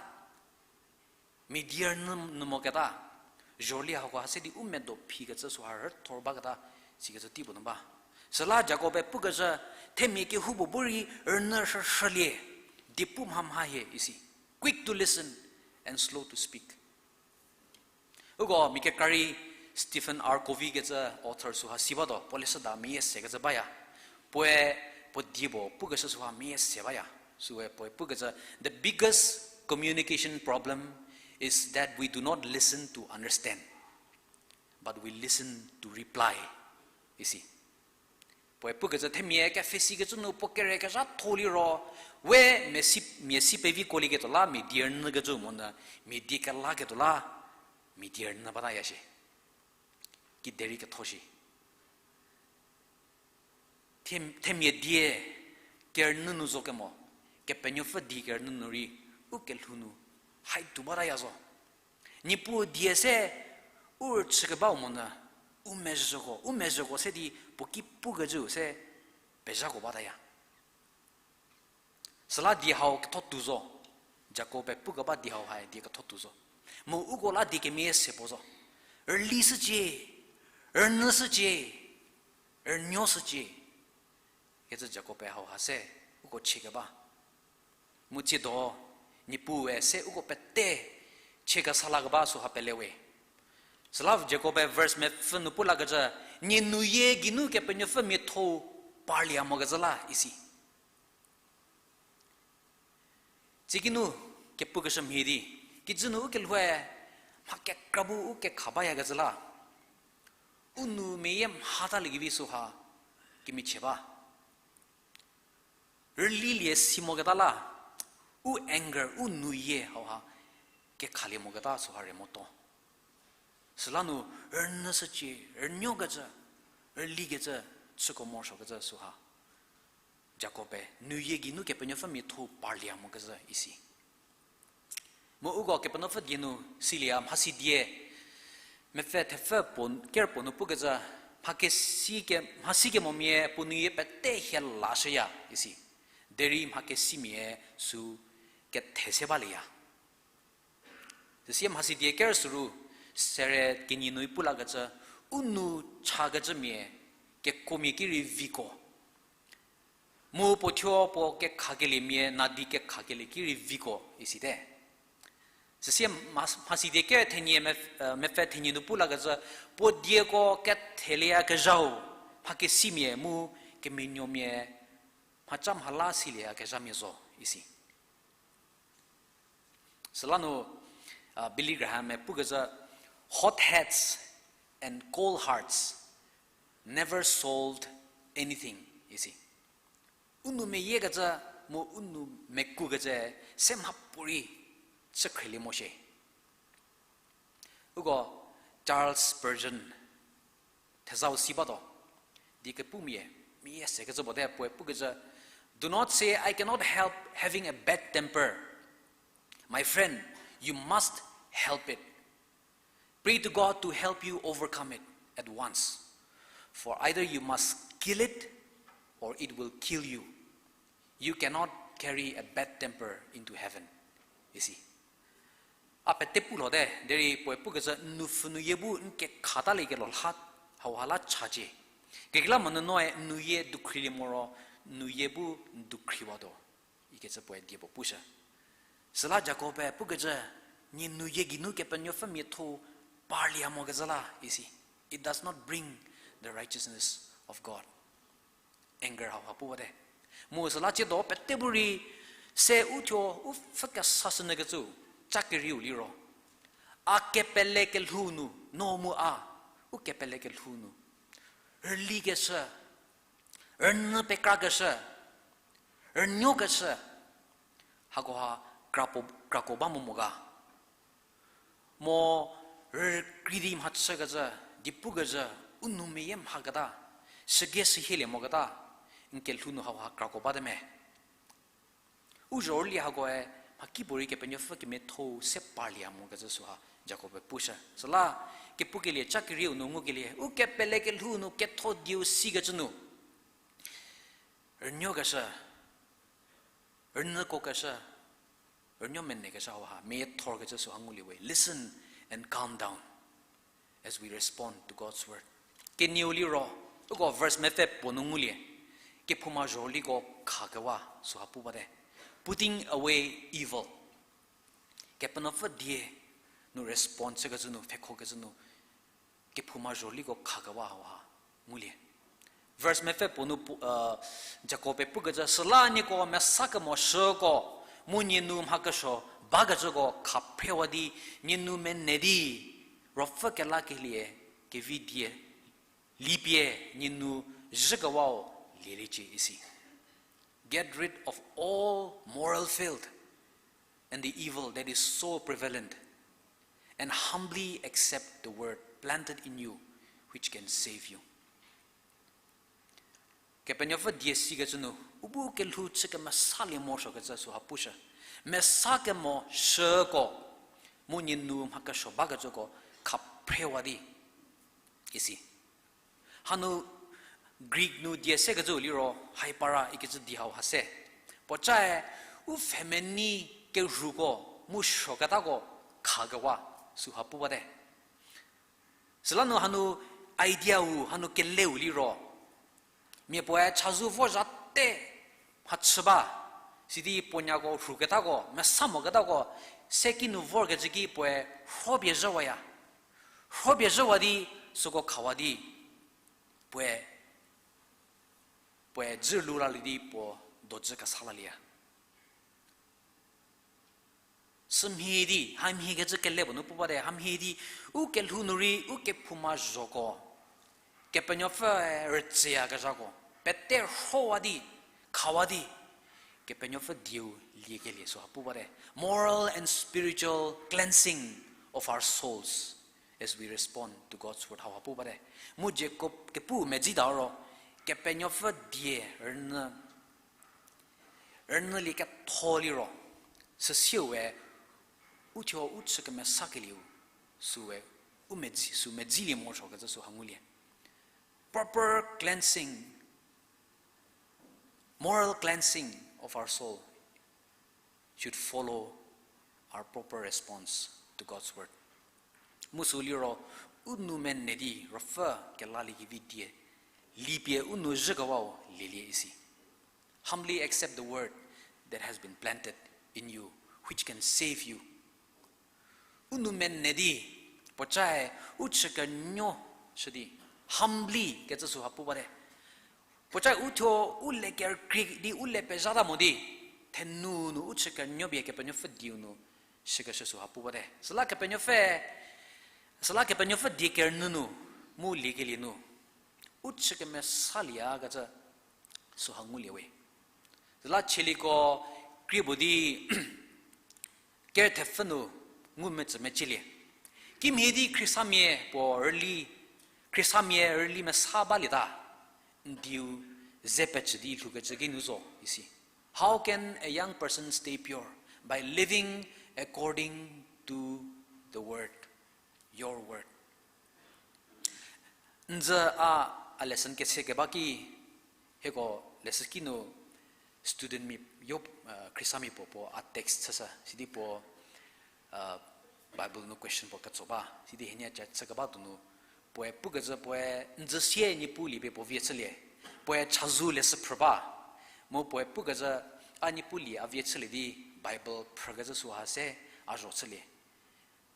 Mia die rünyü moketa, zhorüli hakoha se di u medo phikecü süha rüthor baketa, sikecü tei puo nu ba. Süla Jakob-e pukecü, themia kehoupuo bu rei rünyü rhürhülie, diepu mha mha hie isi. Quick to listen and slow to speak. Uko mia kekra rei Stephen R. Covey kecü author süha si batuo, puo leshüda mia sekecü baya. Puoe puo die puo pukeshü süha mia se baya. Süe puoe pukecü, the biggest communication problem is that we do not listen to understand, but we listen to reply. Isi. Puoe pukecü themia kepfhesikecü nu puo kere kezhatho liro, we mia si, mia si peviko lieketuo la mia die rünyükecü monyü, mia die kelaketuo la mia die rünyü bataya shie. Kiderei ketho shie. Them-, themia die kerünyü nu zo kemo, Kepenuopfü die kerünyü nu rei, u kelhou nu, hai tuo bataya zo. Niepuu die se, u rüchükebau monyü, u mezhüko, u mezhüko se di puo ki pukecü se, pezhako bataya. Süla die hau ketho tuo zo, Jakob-e pukeba die hau hai die ketho tuo zo. Mu uko la die kemie se puo zo. Rüli shücie, rünyü shücie, rünuo shücie. Kecü Jakob-e hauha se, uko chiekeba. Mu tsiedo, Niepuue se uko pete, chiekesa lakeba süha pelewe. Süla Jakob-e verse mepfü nu pulakecü, nie nuyie geinu Kepenuopfü miatho parlia mokecü la isi. Tsie kinu kepukeshü mhie di, kijü nu u kelhoue mha kekra bu u kekha bayakecü la, u nou meyie mhataliekevi süha kemichie ba. Rülilie si moketa la, u anger, u nuyie hauha kekhalie moketa süha re moto. Süla nu rünyü shücie, rünuokecü, rülikecü, chüko morosuokecü süha Jakob-e nuyie geinu Kepenuopfü miatho parlia mokecü isi. Mu uko Kepenuopfü die nu silie mhasidie, mepfü thepfü puo, ker puo nu pukecü, mhakesi ke, mhasi kemomia puo nuyie pete hie lashüya isi. Derei mhakesimia sü kethe se balieya. Süsie mhasidie ker süru, sere kenie nu pulakecü, u nou chakecümia, kekomia ki rei viko. Mu puo thuo puo kekhakeliemia, nadi kekhakelie ki rei viko, isite. Süsie mha-, mhasidie ker thenie mepf-, eh, mepfü thenie nu pulakecü, puo dieko kethelieyakezhau, mhakesimia mu kemenuomia, mhaca mhala silieyakezhamia zo, isi. Süla nu, ah, Billy Graham-e pukecü, hot heads and cold hearts never solved anything, isi. U nou meyiekecü mu u nou mekukecü se mhapuorei chü khrelie mo shie. Uko Charles Spurgeon thezau si batuo. Di kepumia, mia sekecü puo te puoe pukecü, do not say, I cannot help having a bad temper. My friend, you must help it. Pray to God to help you overcome it at once. For either you must kill it or it will kill you. You cannot carry a bad temper into heaven, isi. A pete pu lhote, derei puoe pukecü n nupfhü nuyie bu n kekhataliekelho la, hauha la chacie. Kekreilamonyü noe n nuyie dukhrilie moro, n nuyie bu n dukhriwatuo, ikecü puoe die puo pushü. Süla Jakob-e pukecü, nie nuyie geinu Kepenuopfü miatho parlie mokecü la, isi. Anger hauha pu bate. Mu süla tsiedo pete bu rei, se uthuo u pfhü kesa sünyükecü, ca kerieu liro, a kepele kelhou nu, no mu a, u kepele kelhou nu, rülikeshü, rünyü pekrakeshü, rünuokeshü, hakoha krako, krako ba mo mo ga. Mo rükri di mhachükecü, dipukecü, u nou meyie mhaketa, süge sühielie moketa, n kelhou nu hauha krako bate me. U zhorüli hakoe, mhakipuorei Kepenuopfü kemiatho-u se parlieya mokecü süha Jakob-e pushü. Süla, kepukelie ca kerieu nu ngukelie, u kepele kelhou nu ketho dieu sikecü nu, rünuokeshü, rünyükokeshü, rünuo menekeshü hauha meyie thorkecü süha ngulie we. Listen and calm down as we respond to God's word. Kenieu liro, uko verse mepfü puo nu ngulie, kephouma zhorüliko khakewa süha pu bate. Putting away evil. Kepenuopfü die nu respond chükecü nu, pfhekhokecü nu, kephouma zhorüliko khakewa hauha ngulie. Verse mepfü puo nu pu-, Jakob-e pukecü, süla nieko mesa kemo shüko, mu nie nu mha kesuo bakecüko khaphrewa di, nie nou mene di, ruopfü kelakelie kevi die lipie nie nu zhükewau lieliecie isi. Get rid of all moral filth and the evil that is so prevalent, and humbly accept the word planted in you, which can save you. Kepenuopfü die sikecü nu, u bu kelhou chü kemesalie morosuokecü süha pushü. Mesa kemo shüko, mu nie nu mha kesuo bakecüko khaphrewa di isi. Hanu Greek nu die sekecü liro, haipara ikecü di hauha se. Puocae, u pfhemenei kerhuko, mu suoketako khakewa süha pu bate. Süla nu hanu idea-u, hanu keleu liro, mia puoe chazou vozhate mhachü ba, sidi puo nyako rhuketako, mesa moketako, se kinu vorkecü ki puoe rhopie zhüwaya. Rhopie zhüwa di süko khawa di, puoe, puoe dzü luralie di puo dojü kesa lalieya. Sümhie di, hamhiekecü kele puo nu pu bate, hamhie di, u kelhou nu rei, u kephouma zhoko, Kepenuopfüe rütsüyakezhako, pete rhowa di, khawa di, Kepenuopfü dieu liekelie süha pu bate. Moral and spiritual cleansing of our souls as we respond to God's word hauha pu bate. Mu Jakob kepu medzi ta ro, Kepenuopfü die rünyü, rünyülie ketho liro, süsiue, uthuo u chü kemesakelieu, süue, u medzi, sü medzilie morosuokecü süha ngulie. Proper cleansing, moral cleansing of our soul should follow our proper response to God's word. Mu sü liro, u nou mene di ruopfü kelaliekevi die lipie u nou zhükewau lielie isi. Humbly accept the word that has been planted in you, which can save you. U nou mene di, puocae u chü kenuo shü di, humbly kecü süha pu bate. Puocae uthuo u le kerükrie di u le pezhata mo di, thenu nu u chü kenuo pie Kepenuopfü dieu nu shükeshü süha pu bate. Süla Kepenuopfü, süla Kepenuopfü die kerünyü nu, mu liekelie nu, u chü kemesalieya kecü süha ngulie we. Süla chieliko krie puo di, kerüthepfü nu ngumetsü mecielie. Kimhie di Khristamia puo rüli, Khristamia rüli mesa balieta, n dieu ze pecü di lhoukecü ki nu zo isi. How can a young person stay pure? By living according to the word, your word. N dzü a, a lesson kese keba ki, hieko lesson ki nu student mia yo, Khristamia puo puo a text chüshü, sidi puo Bible nu question puo ketso ba, sidi hienie cha chü keba donu, puoe pukecü puoe n dzü sie Niepuu lie pie puo vie chülie, puoe chazou leshü phrü ba, mu puoe pukecü a Niepuu lie a vie chülie di Bible phrükecü süha se a zho chülie.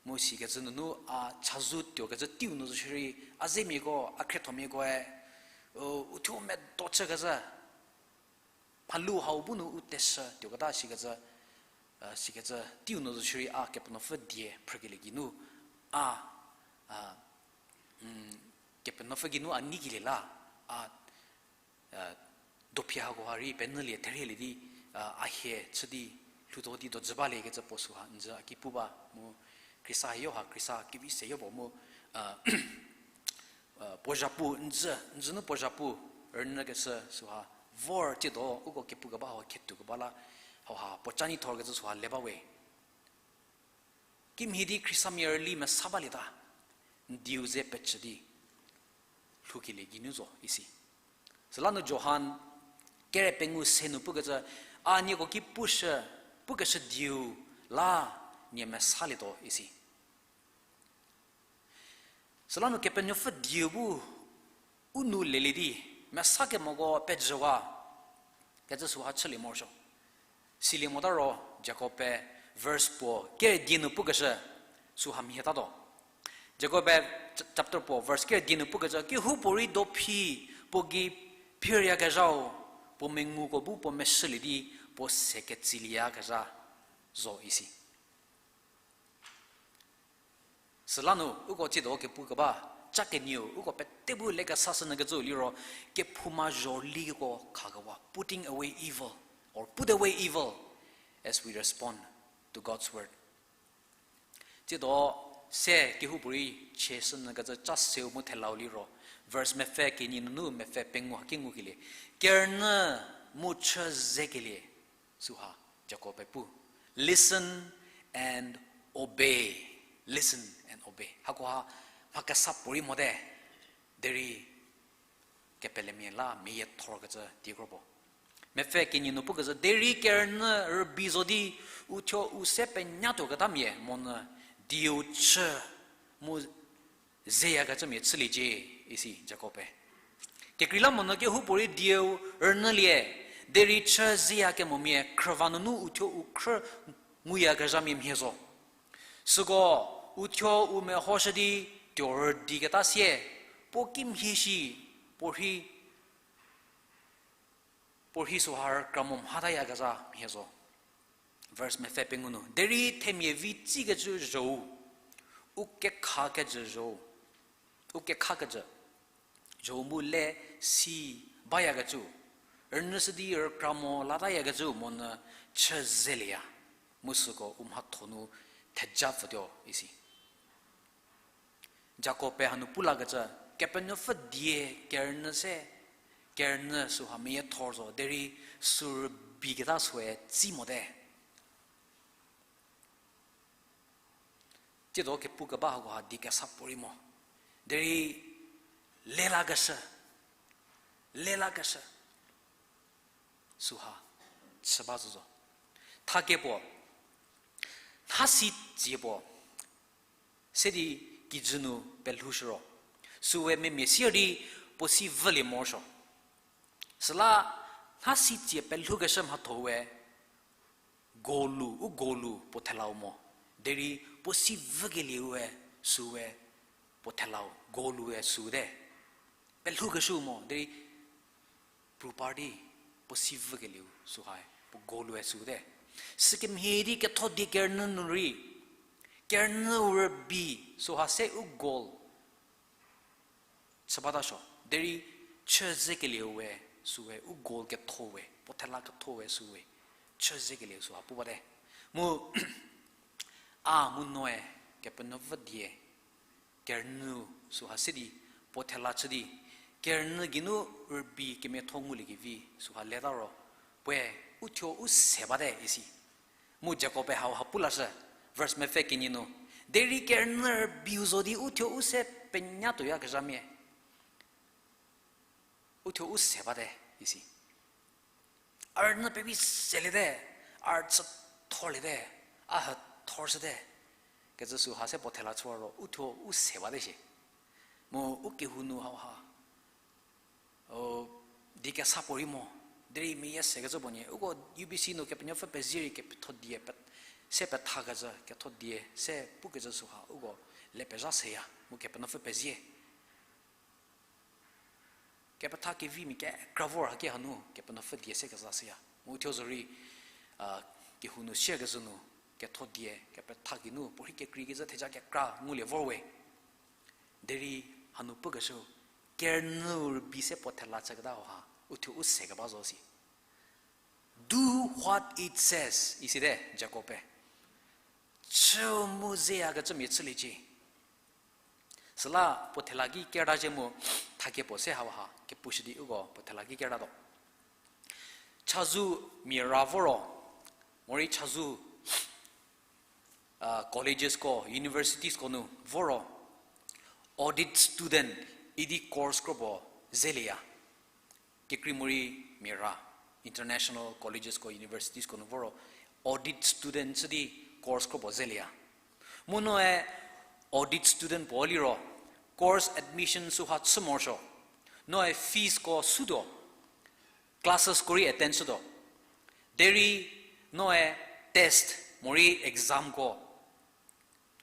Mu sikecü nunu a chazou tuokecü teiu nu zo shierei, a zemiako, a khriethomiakoe, u, uthuo medo chükecü, mhalu hau bu nu u teshü tuoketa sikecü, sikecü teiu nu zo shierei a Kepenuopfü die phrükelie geinu, a, Kepenuopfü geinu a neikelie la, a, dophi hakoha rei penyülie therhielie di, a hie chü di, lhoutuo di dojü baliekecü puo süha njü a ki pu ba mu, Khrista hie yo ha, Khrista kevi se yo puo mu, puo zhapu, njü, njü nu puo zhapu, rünyükeshü süha, vor tiedo uko kepu keba hau khetu keba la, hauha puo ca nyi thorkecü süha le ba we. Kimhie di Khristamia rüli mesa balieta, n dieu ze pecü di lhoukelie geinu zo isi. Süla nu Johan kere pengou se nu pukecü, a nieko ki pushü, pukeshü dieu la nie mesalietuo isi. Süla nu Kepenuopfü dieu bu u nou lelie di, mesa kemoko pejüwa kecü süha chülie morosuo. Silie mota ro, Jakob-e verse puo kere die nu pukeshü süha mhie tatuo. Jakob-e chapter puo verse kere die nu pukecü, kehoupuorei dophi puo gei phiryakezhau, puo menguko bu puo meshülie di, puo se ketsiliyakezha zo isi. Süla nu uko tsiedo kepu keba, ca kenieu uko pete bu lekesashünyükecü liro, kephouma zhorüliko khakewa, putting away evil, or put away evil as we respond to God's word. Tsiedo se kehoupuorei chieshünyükecü ca seu mu thelau liro, verse mepfü kenie nunu mepfü pengou haki ngukelie, kerünyü mu chü zekelie süha Jakob-e pu. Listen and obey. Listen and obey. Hakoha mha kesa puorei mote, derei kepelemia la meyiethorkecü diekro puo. Mepfü kenie nu pukecü, derei kerünyü rübei zo di, uthuo u se penyatuoketamia monyü dieu chü mu zeyakecümia chüliecie, isi Jakob-e. Kekreilamonyü kehoupuorei dieu rünyülie, derei chü zeyakemomia khrüva nunu uthuo u khrü nguyakezhamia mhie zo. Süko uthuo u mehoshü di tuo rüdiketa sie, puo kimhie shi, puorhi, puorhi süha rükra mo mhatayakezha mhie zo. Verse mepfü pengou nu, derei themia vi tsikecü zhou, u kekhakecü zhou, u kekhakecü zhou mu le si bayakecü, rünyüshü di rükra mo latayakecü monyü chü zelieya, mu süko u mhatho nu theja pfütuo isi. Jakob-e hanu pu lakecü, Kepenuopfü die kerünyü se, kerünyü süha meyiethor zo, derei sü rübei keta süe tsi mote. Tsiedo kepu keba hakoha di kesa puorei mo. Derei lelakeshü, lelakeshü süha chü ba zo zo. Thakie puo, nhasi tsie puo, se di kijü nu pelhoushü ro, süe memia sier di puo si vülie morosuo. Süla nhasi tsie pelhoukeshü mhatho-ue, golu, u golu puo thelau mo. Derei puo si vükelieu-e süe puo thelau, golue süte. Pelhoukeshü mo, derei pru par di puo si vükelieu sühae puo golue süte. Sükemhie di ketho die kerünyü nu rei, kerünyü rübei süha se u gol chü batasuo, derei chü zekelieu-e süe u gol ketho we, puo thela ketho we süe, chü zekelieu süha pu bate. Mu a mu noe Kepenuopfü die kerünyü süha se di puo thela chü di, kerünyü geinu rübei kemiatho nguliekevi süha leta ro, puoe uthuo u se bate isi. Mu Jakob-e hauha pu lashü, verse mepfü kenie nu, derei kerünyü rübeiu zo di uthuo u se penyatuoyakezhamia, uthuo u se bate isi. A rünyü pevi seliete, a rüchü thorliete, a hü thorshüte kecü süha se puo thela chü ro uthuo u se bate shie. Mu u kehou nu hauha di kesa puorei mo, derei meyie sekecü puo nie, uko U B C nu Kepenuopfü pezie rei kepetho die pe, se pethakecü ketho die se pukecü süha uko le pezha seya mu Kepenuopfü pezie. Kepetha kevimia kekra vor haki hanu Kepenuopfü die se keza seya. Mu thuo zorei, a, kehou nu siakezhü nu, ketho die kepetha geinu puorhi kekreikecü theja kekra ngulie vor we. Derei hanu pukeshü, kerünyü rübei se puo thela chüketa hoha, uthuo u se keba zo si. Do what it says, isite Jakob-e. Chü mu zeyakecümia chüliecie. Süla puo thela ki kerta zhie mu thakie puo se hauha kepushü di uko puo thela ki kertatuo. Chazou mia ra voro, morei chazou, a, collegesko, universitiesko nu voro, audit student idi course kropuo zelieya. Kekrei morei mia ra, international collegesko, universitiesko nu voro, audit student chü di course kropuo zelieya. Mu noe audit student puo liro, course admission süha chü morosuo. Noe feesko sutuo, classesko rei attend chütuo. Derei noe test morei examko,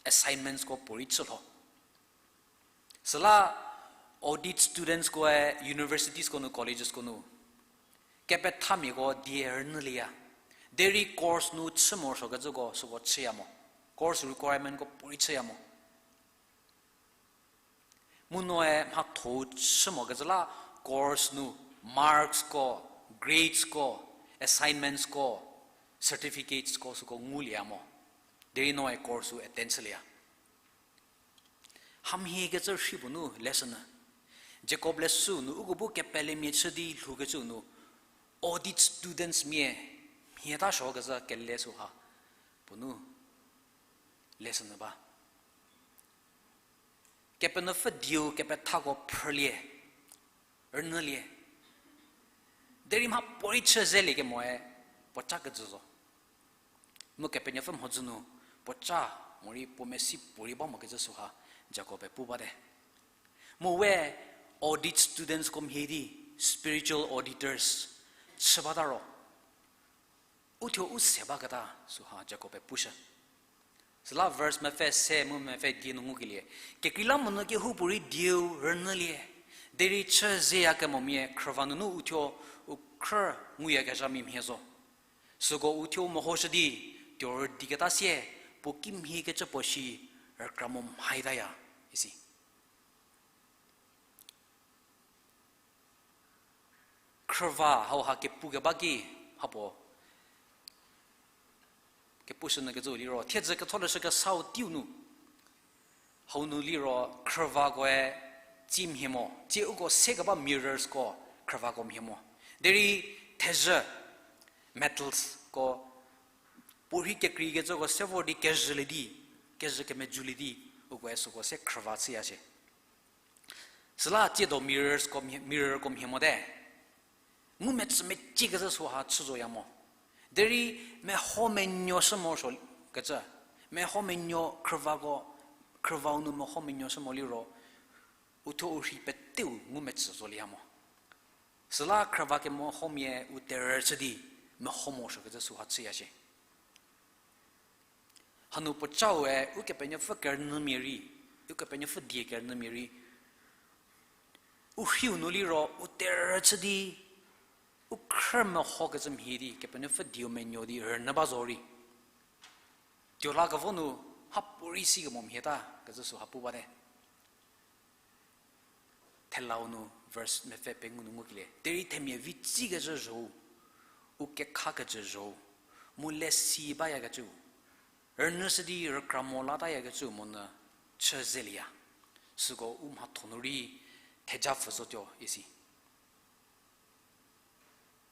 assignmentsko puorei chülho. Süla audit studentskoe universitiesko nu, collegesko nu, kepethamiako die rünyülieya. Derei course nu chü morosuokecüko süko chüya mo. Course requirementko puorei chüya mo. Mu noe mhatho-u chü mokecü la course nu marksko, gradesko, assignmentsko, certificatesko süko ngulieya mo. Derei noe course-u attend chülieya. Hamhiekecü rhi puo nu lesson nyü. Jakob leshü nu uko bu kepelemia chü di lhoukecü nu audit studentsmia mhie ta suokecü kele süha puo nu lesson nyü ba. Kepenuopfü dieu kepethako phrülie, rünyülie. Derei mha puorei chü zeliekemoe puoca kejü zo. Mu Kepenuopfü mhodzü nu puoca morei puo mesi puorei ba mokecü süha Jakob-e pu bate. Mu we audit studentsko mhie di spiritual auditors chü bata ro, uthuo u se baketa süha Jakob-e pushü. Süla verse mepfü se mu mepfü die nu ngukelie, kekreilamonyü kehoupuorei dieu rünyülie, derei chü zeyakemomia khrüva nunu uthuo u khrü nguyakezhamia mhie zo. Süko uthuo mehoshü di tuo rüdiketa sie puo kimhiekecü puo shi rükra mo mhaitaya, isi. Khrüva hauha kepukeba ki, hapuo kepushü nyü kecü liro, thiedzü ketholeshü kesau teiu nu, hau nu liro khrüvakoe tsie mhie mo, tsie uko sekeba mirrorsko khrüvako mhie mo. Derei thezhü, metalsko, puorhi kekreikecüko se vor di kezhülie di, kezhü kemejulie di, ukoe süko se khrüva chüya shie. Süla tsiedo mirrorsko mhie, mirrorko mhie mote. Ngumetsü meciekecü süha chü zoya mo. Derei meho menuoshü morosuo kecü. Meho menuo khrüvako, khrüvau nu meho menuoshü mo liro, uthuo u rhei peteu ngumetsü zolieya mo. Süla khrüva kemehomia u terhü chü di meho morosuokecü süha chüya shie. Hanu puocaue Ukepenuopfü kerünyümia rei, Ukepenuopfü die kerünyümia rei, u rhiu nu liro u terhü chü di, u khrü mehokecü mhie di Kepenuopfü dieu menuo di rünyü ba zo rei, tuo la kevo nu mhapuorei sikemo mhie ta kecü süha pu bate. Thelau nu verse mepfü pengou nu ngukelie, derei themia vi tsikecü zho-u, u kekhakecü zho-u, mu lesi bayakecüu, rünyüshü di rükra mo latayakecüu monyü chü zelieya. Süko u mhatho nu rei theja pfü zotuo isi.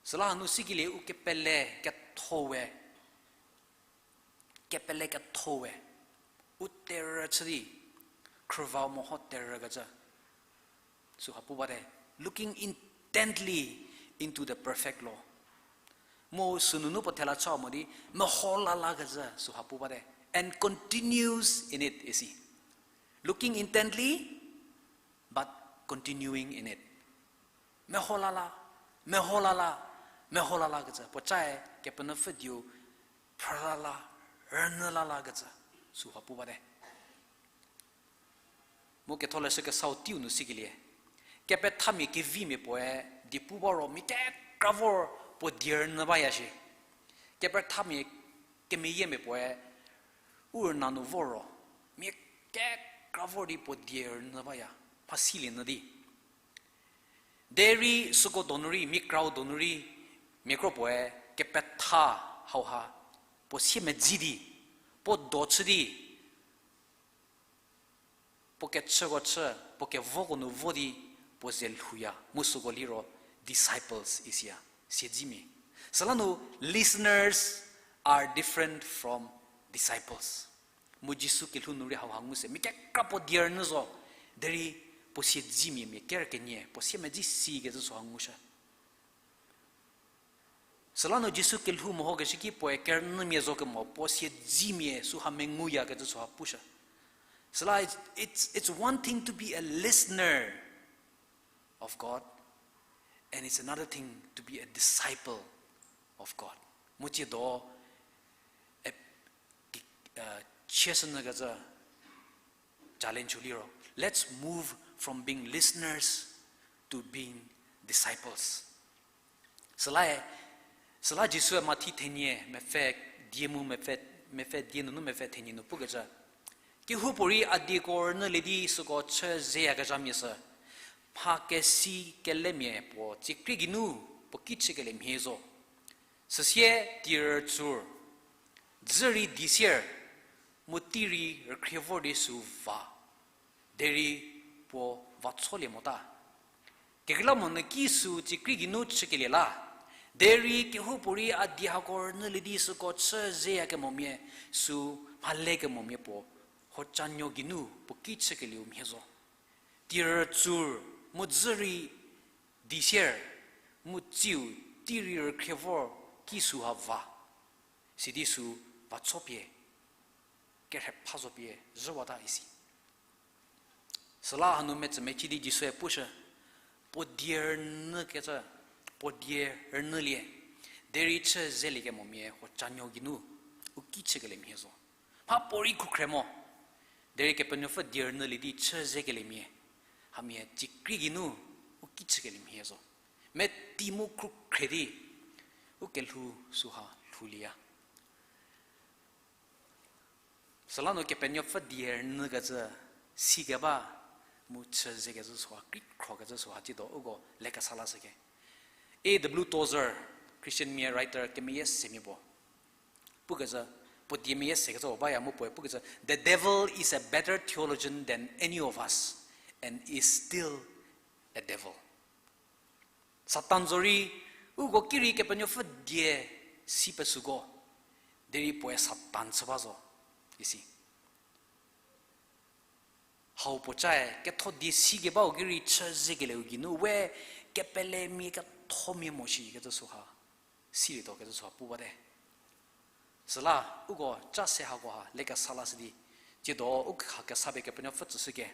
Süla hanu sikelie u kepele ketho we, kepele ketho we, u terhü chü di, khrüvau meho terhükecü süha pu bate, looking intently into the perfect law. Mu sünunu puo thela chau mo di, meho lalakecü süha pu bate, and continues in it isi. Looking intently, but continuing in it. Meho lala, meho lala, meho lalakecü puocae Kepenuopfü dieu phrü lala, rünyü la lakecü, süha pu bate. Mu Ketholeshü Kesau teiu nu sikelie, kepethamia kevimia puoe, die pu ba ro mia kekra vor puo die rünyü baya shie. Kepethamia kemeyiemia puoe, u rüna nu vor ro, mia kekra vor di puo die rünyü baya, mha silie nyü di. Derei süko donu rei, mia krau donu rei, mia kro puoe, kepetha hauha, puo siemedzi di, puo do chü di, puo kechüko chü, puo kevoko nu vo di, puo ze lhouya, mu süko liro disciples isiya, siedzimia. Süla nu listeners are different from disciples. Mu Jisu kelhou nu rei hauha ngu se, mia kekra puo die rünyü zo, derei puo siedzimia mia ker kenie, puo siemedzi si kecü süha ngushü. Süla nu Jisu kelhou mehokeshü ki puoe kerünyümia zo kemo, puo siedzimia süha menguya kecü süha pushü. Süla it's, it's, it's one thing to be a listener of God, and it's another thing to be a disciple of God. Mu tsiedo, e, ki-, e, chieshünyü kecü challenge liro, let's move from being listeners to being disciples. Süla, süla Jisue Mathi thenie mepfü die mu mepfü, mepfü die nunu mepfü thenie nu pukecü, kehoupuorei a dieko rünyülie di süko chü zeyakezhamia sü, mha kesi kelemia puo tsiekrie geinu puo ki chükelie mhie zo. Süsie tirütsur, dzü rei di sier, mu tei rei rükhrie vor di sü va, derei puo vacholie mota. Kekreilamonyü ki sü tsiekrie geinu chükelie la, derei kehoupuorei a die hako rünyülie di süko chü zeyakemomia sü mhalekemomia puo, hocanuo geinu puo ki chükelieu mhie zo. Tirütsur, mu dzü rei di sier, mu tsiu tei rei rükhrie vor ki süha va, sidi sü vachopie, kerhepha zopie zhüwata isi. Süla hanu metsümeci di Jisue pushü, puo die rünyükecü, puo die rünyülie, derei chü zeliekemomia hocanuo geinu u ki chükelie mhie zo. Mhapuorei khukhre mo, derei Kepenuopfü die rünyülie di chü zekeliemia, hamia tsiekrie geinu u ki chükelie mhie zo. Meti mu khukhre di u kelhou süha lhoulieya. Süla nu Kepenuopfü die rünyükecü sikeba mu chü zekecü süha, kekhrokecü süha tsiedo uko lekesa lashüke. A W Tozer, Christian mia writer kemeyie semia puo, pukecü, puo die meyie sekecü baya mu puoe pukecü, the devil is a better theologian than any of us and is still a devil. Satan zorei, uko ki rei Kepenuopfü die si pesüko, derei puoe Satan chü ba zo, isi. Hau puocae ketho die sikebau ki rei chü zekelieu geinu we kepelemia kethomia mo shikecü süha, silietuo kecü süha pu bate. Süla uko ca se hakoha lekesa lashü di, tsiedo u kha kesa pie Kepenuopfü tsüshüke.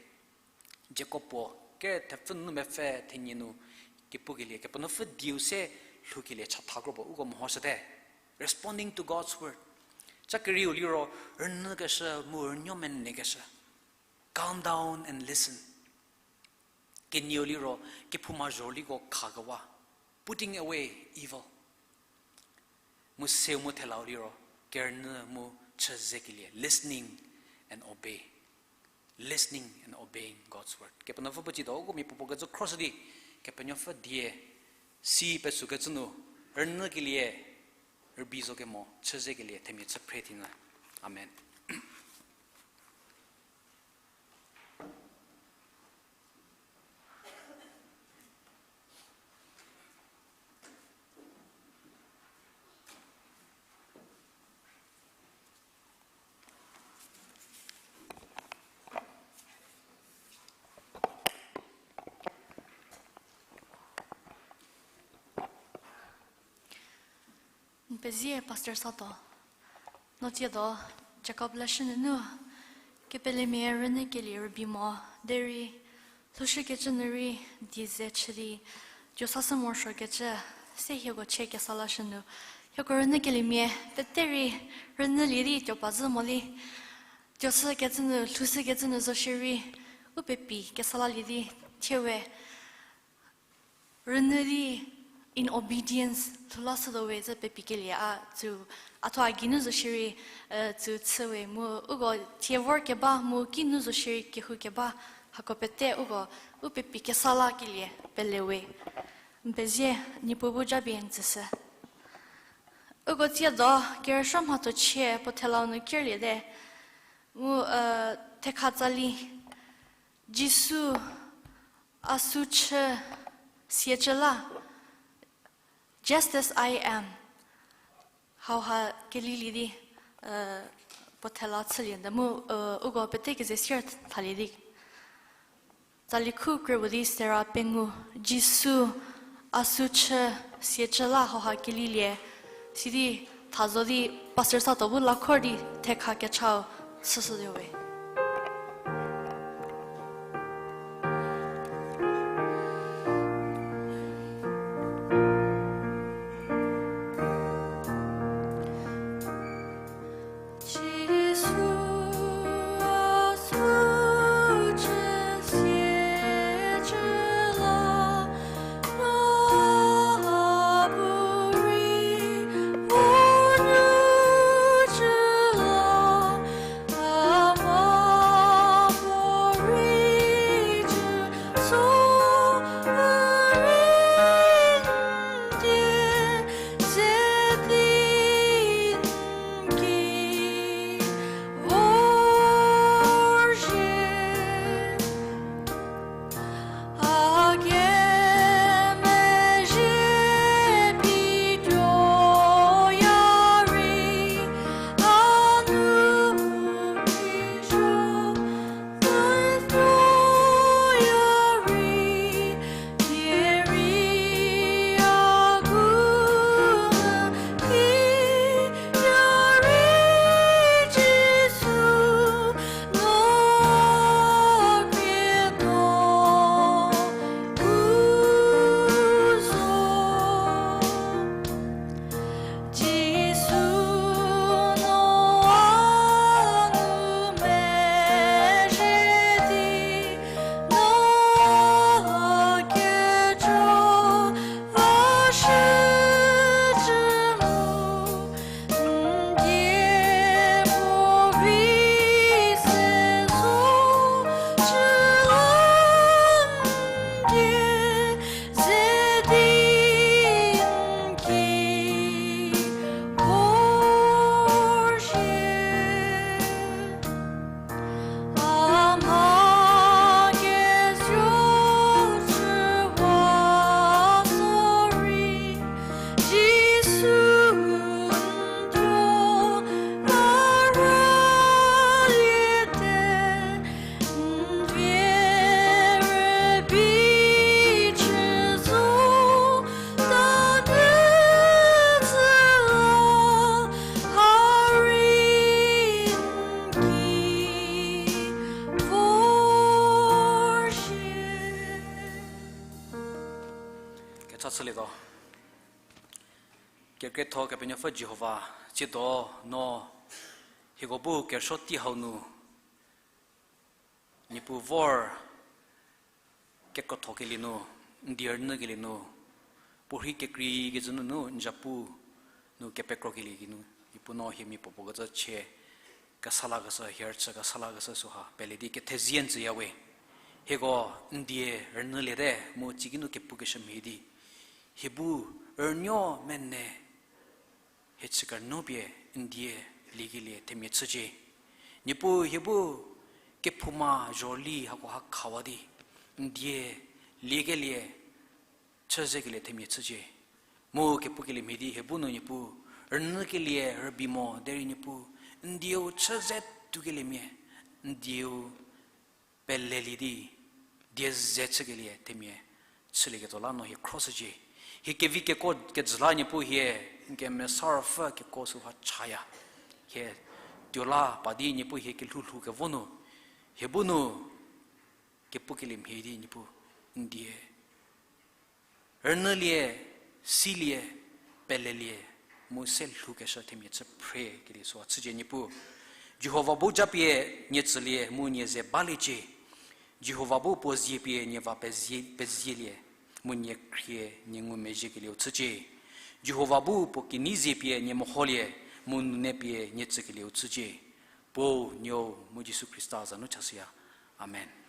Jakob puo, kere thepfü nunu mepfü thenie nu, kepukelie Kepenuopfü dieu se lhoukelie chatha kro puo uko mehoshüte. Responding to God's word. Ca kerieu liro, rünyükeshü mu rünuo menekeshü. Calm down and listen. Kenieu liro, kephouma zhorliko khakewa. Putting away evil. Mu seu mu thelau liro, kerünyü mu chü zekelie. Listening and obey. Listening and obeying God's word. Kepenuopfü puo tsiedo uko mia puopuo kecü khroshü di, Kepenuopfü die si pesükecü nu, rünyükelie, rübei zo kemo, chü zekelie themia chü phre thinyü. Amen. N pezie Pastor Sato. No tsiedo Jakob leshü nunu, kepelemia rünyükelie rübei mo, derei lhoushükecü nu rei die ze chü di, tuo sashü morosuokecü, se hieko chie kesa lashü nu, Hieko rünyükeliemia pete rei rünyülie di tuo pa zhü mo di, tuoshükecü nu, lhoushükecü nu zo shierei, u pepi kesa lalie di, thie we rünyü di in obedience lhou lashütuo we zü pepikelie a tsü, a thuo a geinu zo shierei, e, tsü chü we mu, uko thie vorkeba mu kinu zo shierei kehou keba, hako pete uko u pepi kesa lakelie pele we. N pezie, Niepuu bu japie n tsüshü. Uko tsiedo kerüsuo mhatho chie puo thelau nu kerliete. Mu, e, thekha tsali, Jisu a sü chü siecü la, just as I am. Hauha kelilie di, e, puo thela chülie nde mu, e, uko pete keze sier thalie di. Tsali khu kre puo di sera pengou, Jisu a sü chü siecü la hauha kelilie, sidi tha zo di pastor sa tuo bu lakhor di thekha kechau chüshütuo we. Kecha chülietuo. Kekretho Kepenuopfü Jihova, tsiedo no hieko bu kerüsuo tei hau nu Niepuu vor kekrothokelie nu, n die rünyükelie nu, puorhi kekreikecü nunu n zapu nu kepekrokelie geinu, Niepuu no hie mia puopuo kecü chie kesa lakeshü, hie rüchü kesa lakeshü süha pele di kethezie n tsüya we. Hieko n die rünyüliete mu tsiki nu kepukeshü mhie di, hie bu rünuo mene hie chü kerünuo pie n die liekelie themia chücie. Niepuu hie bu kephouma zhorüli hakoha khawa di, n die liekelie chüzekelie themia chücie. Mu kepukelie mhie di hie bu nu Niepuu rünyükelie rübei mo derei Niepuu n dieu chüze tuokeliemia, n dieu pelelie di, die ze chükelie themia chülieketuo la no hie khroshücie. Hie kevi keko kejü la Niepuu hie n kemesa ruopfü keko süha chaya. Hie tuo la pa di Niepuu hie kelhou lhou kevo nu, hie bu nu kepukelie mhie di Niepuu n die rünyülie, silie, pelelie, mu se lhoukeshü themia chü phrekelie süu chücie Niepuu. Jihova bu japie nie tsülie mu nie ze baliecie. Jihova bu puo zie pie nie va pezie, pezielie, mu nie khrie nie ngumezhiekelieu chücie. Jihova bu puo kinyi zie pie nie meholie, mu nune pie nie tsükelieu chücie. Puo, Nuou, mu Jisu Khrista za nu chashüya. Amen.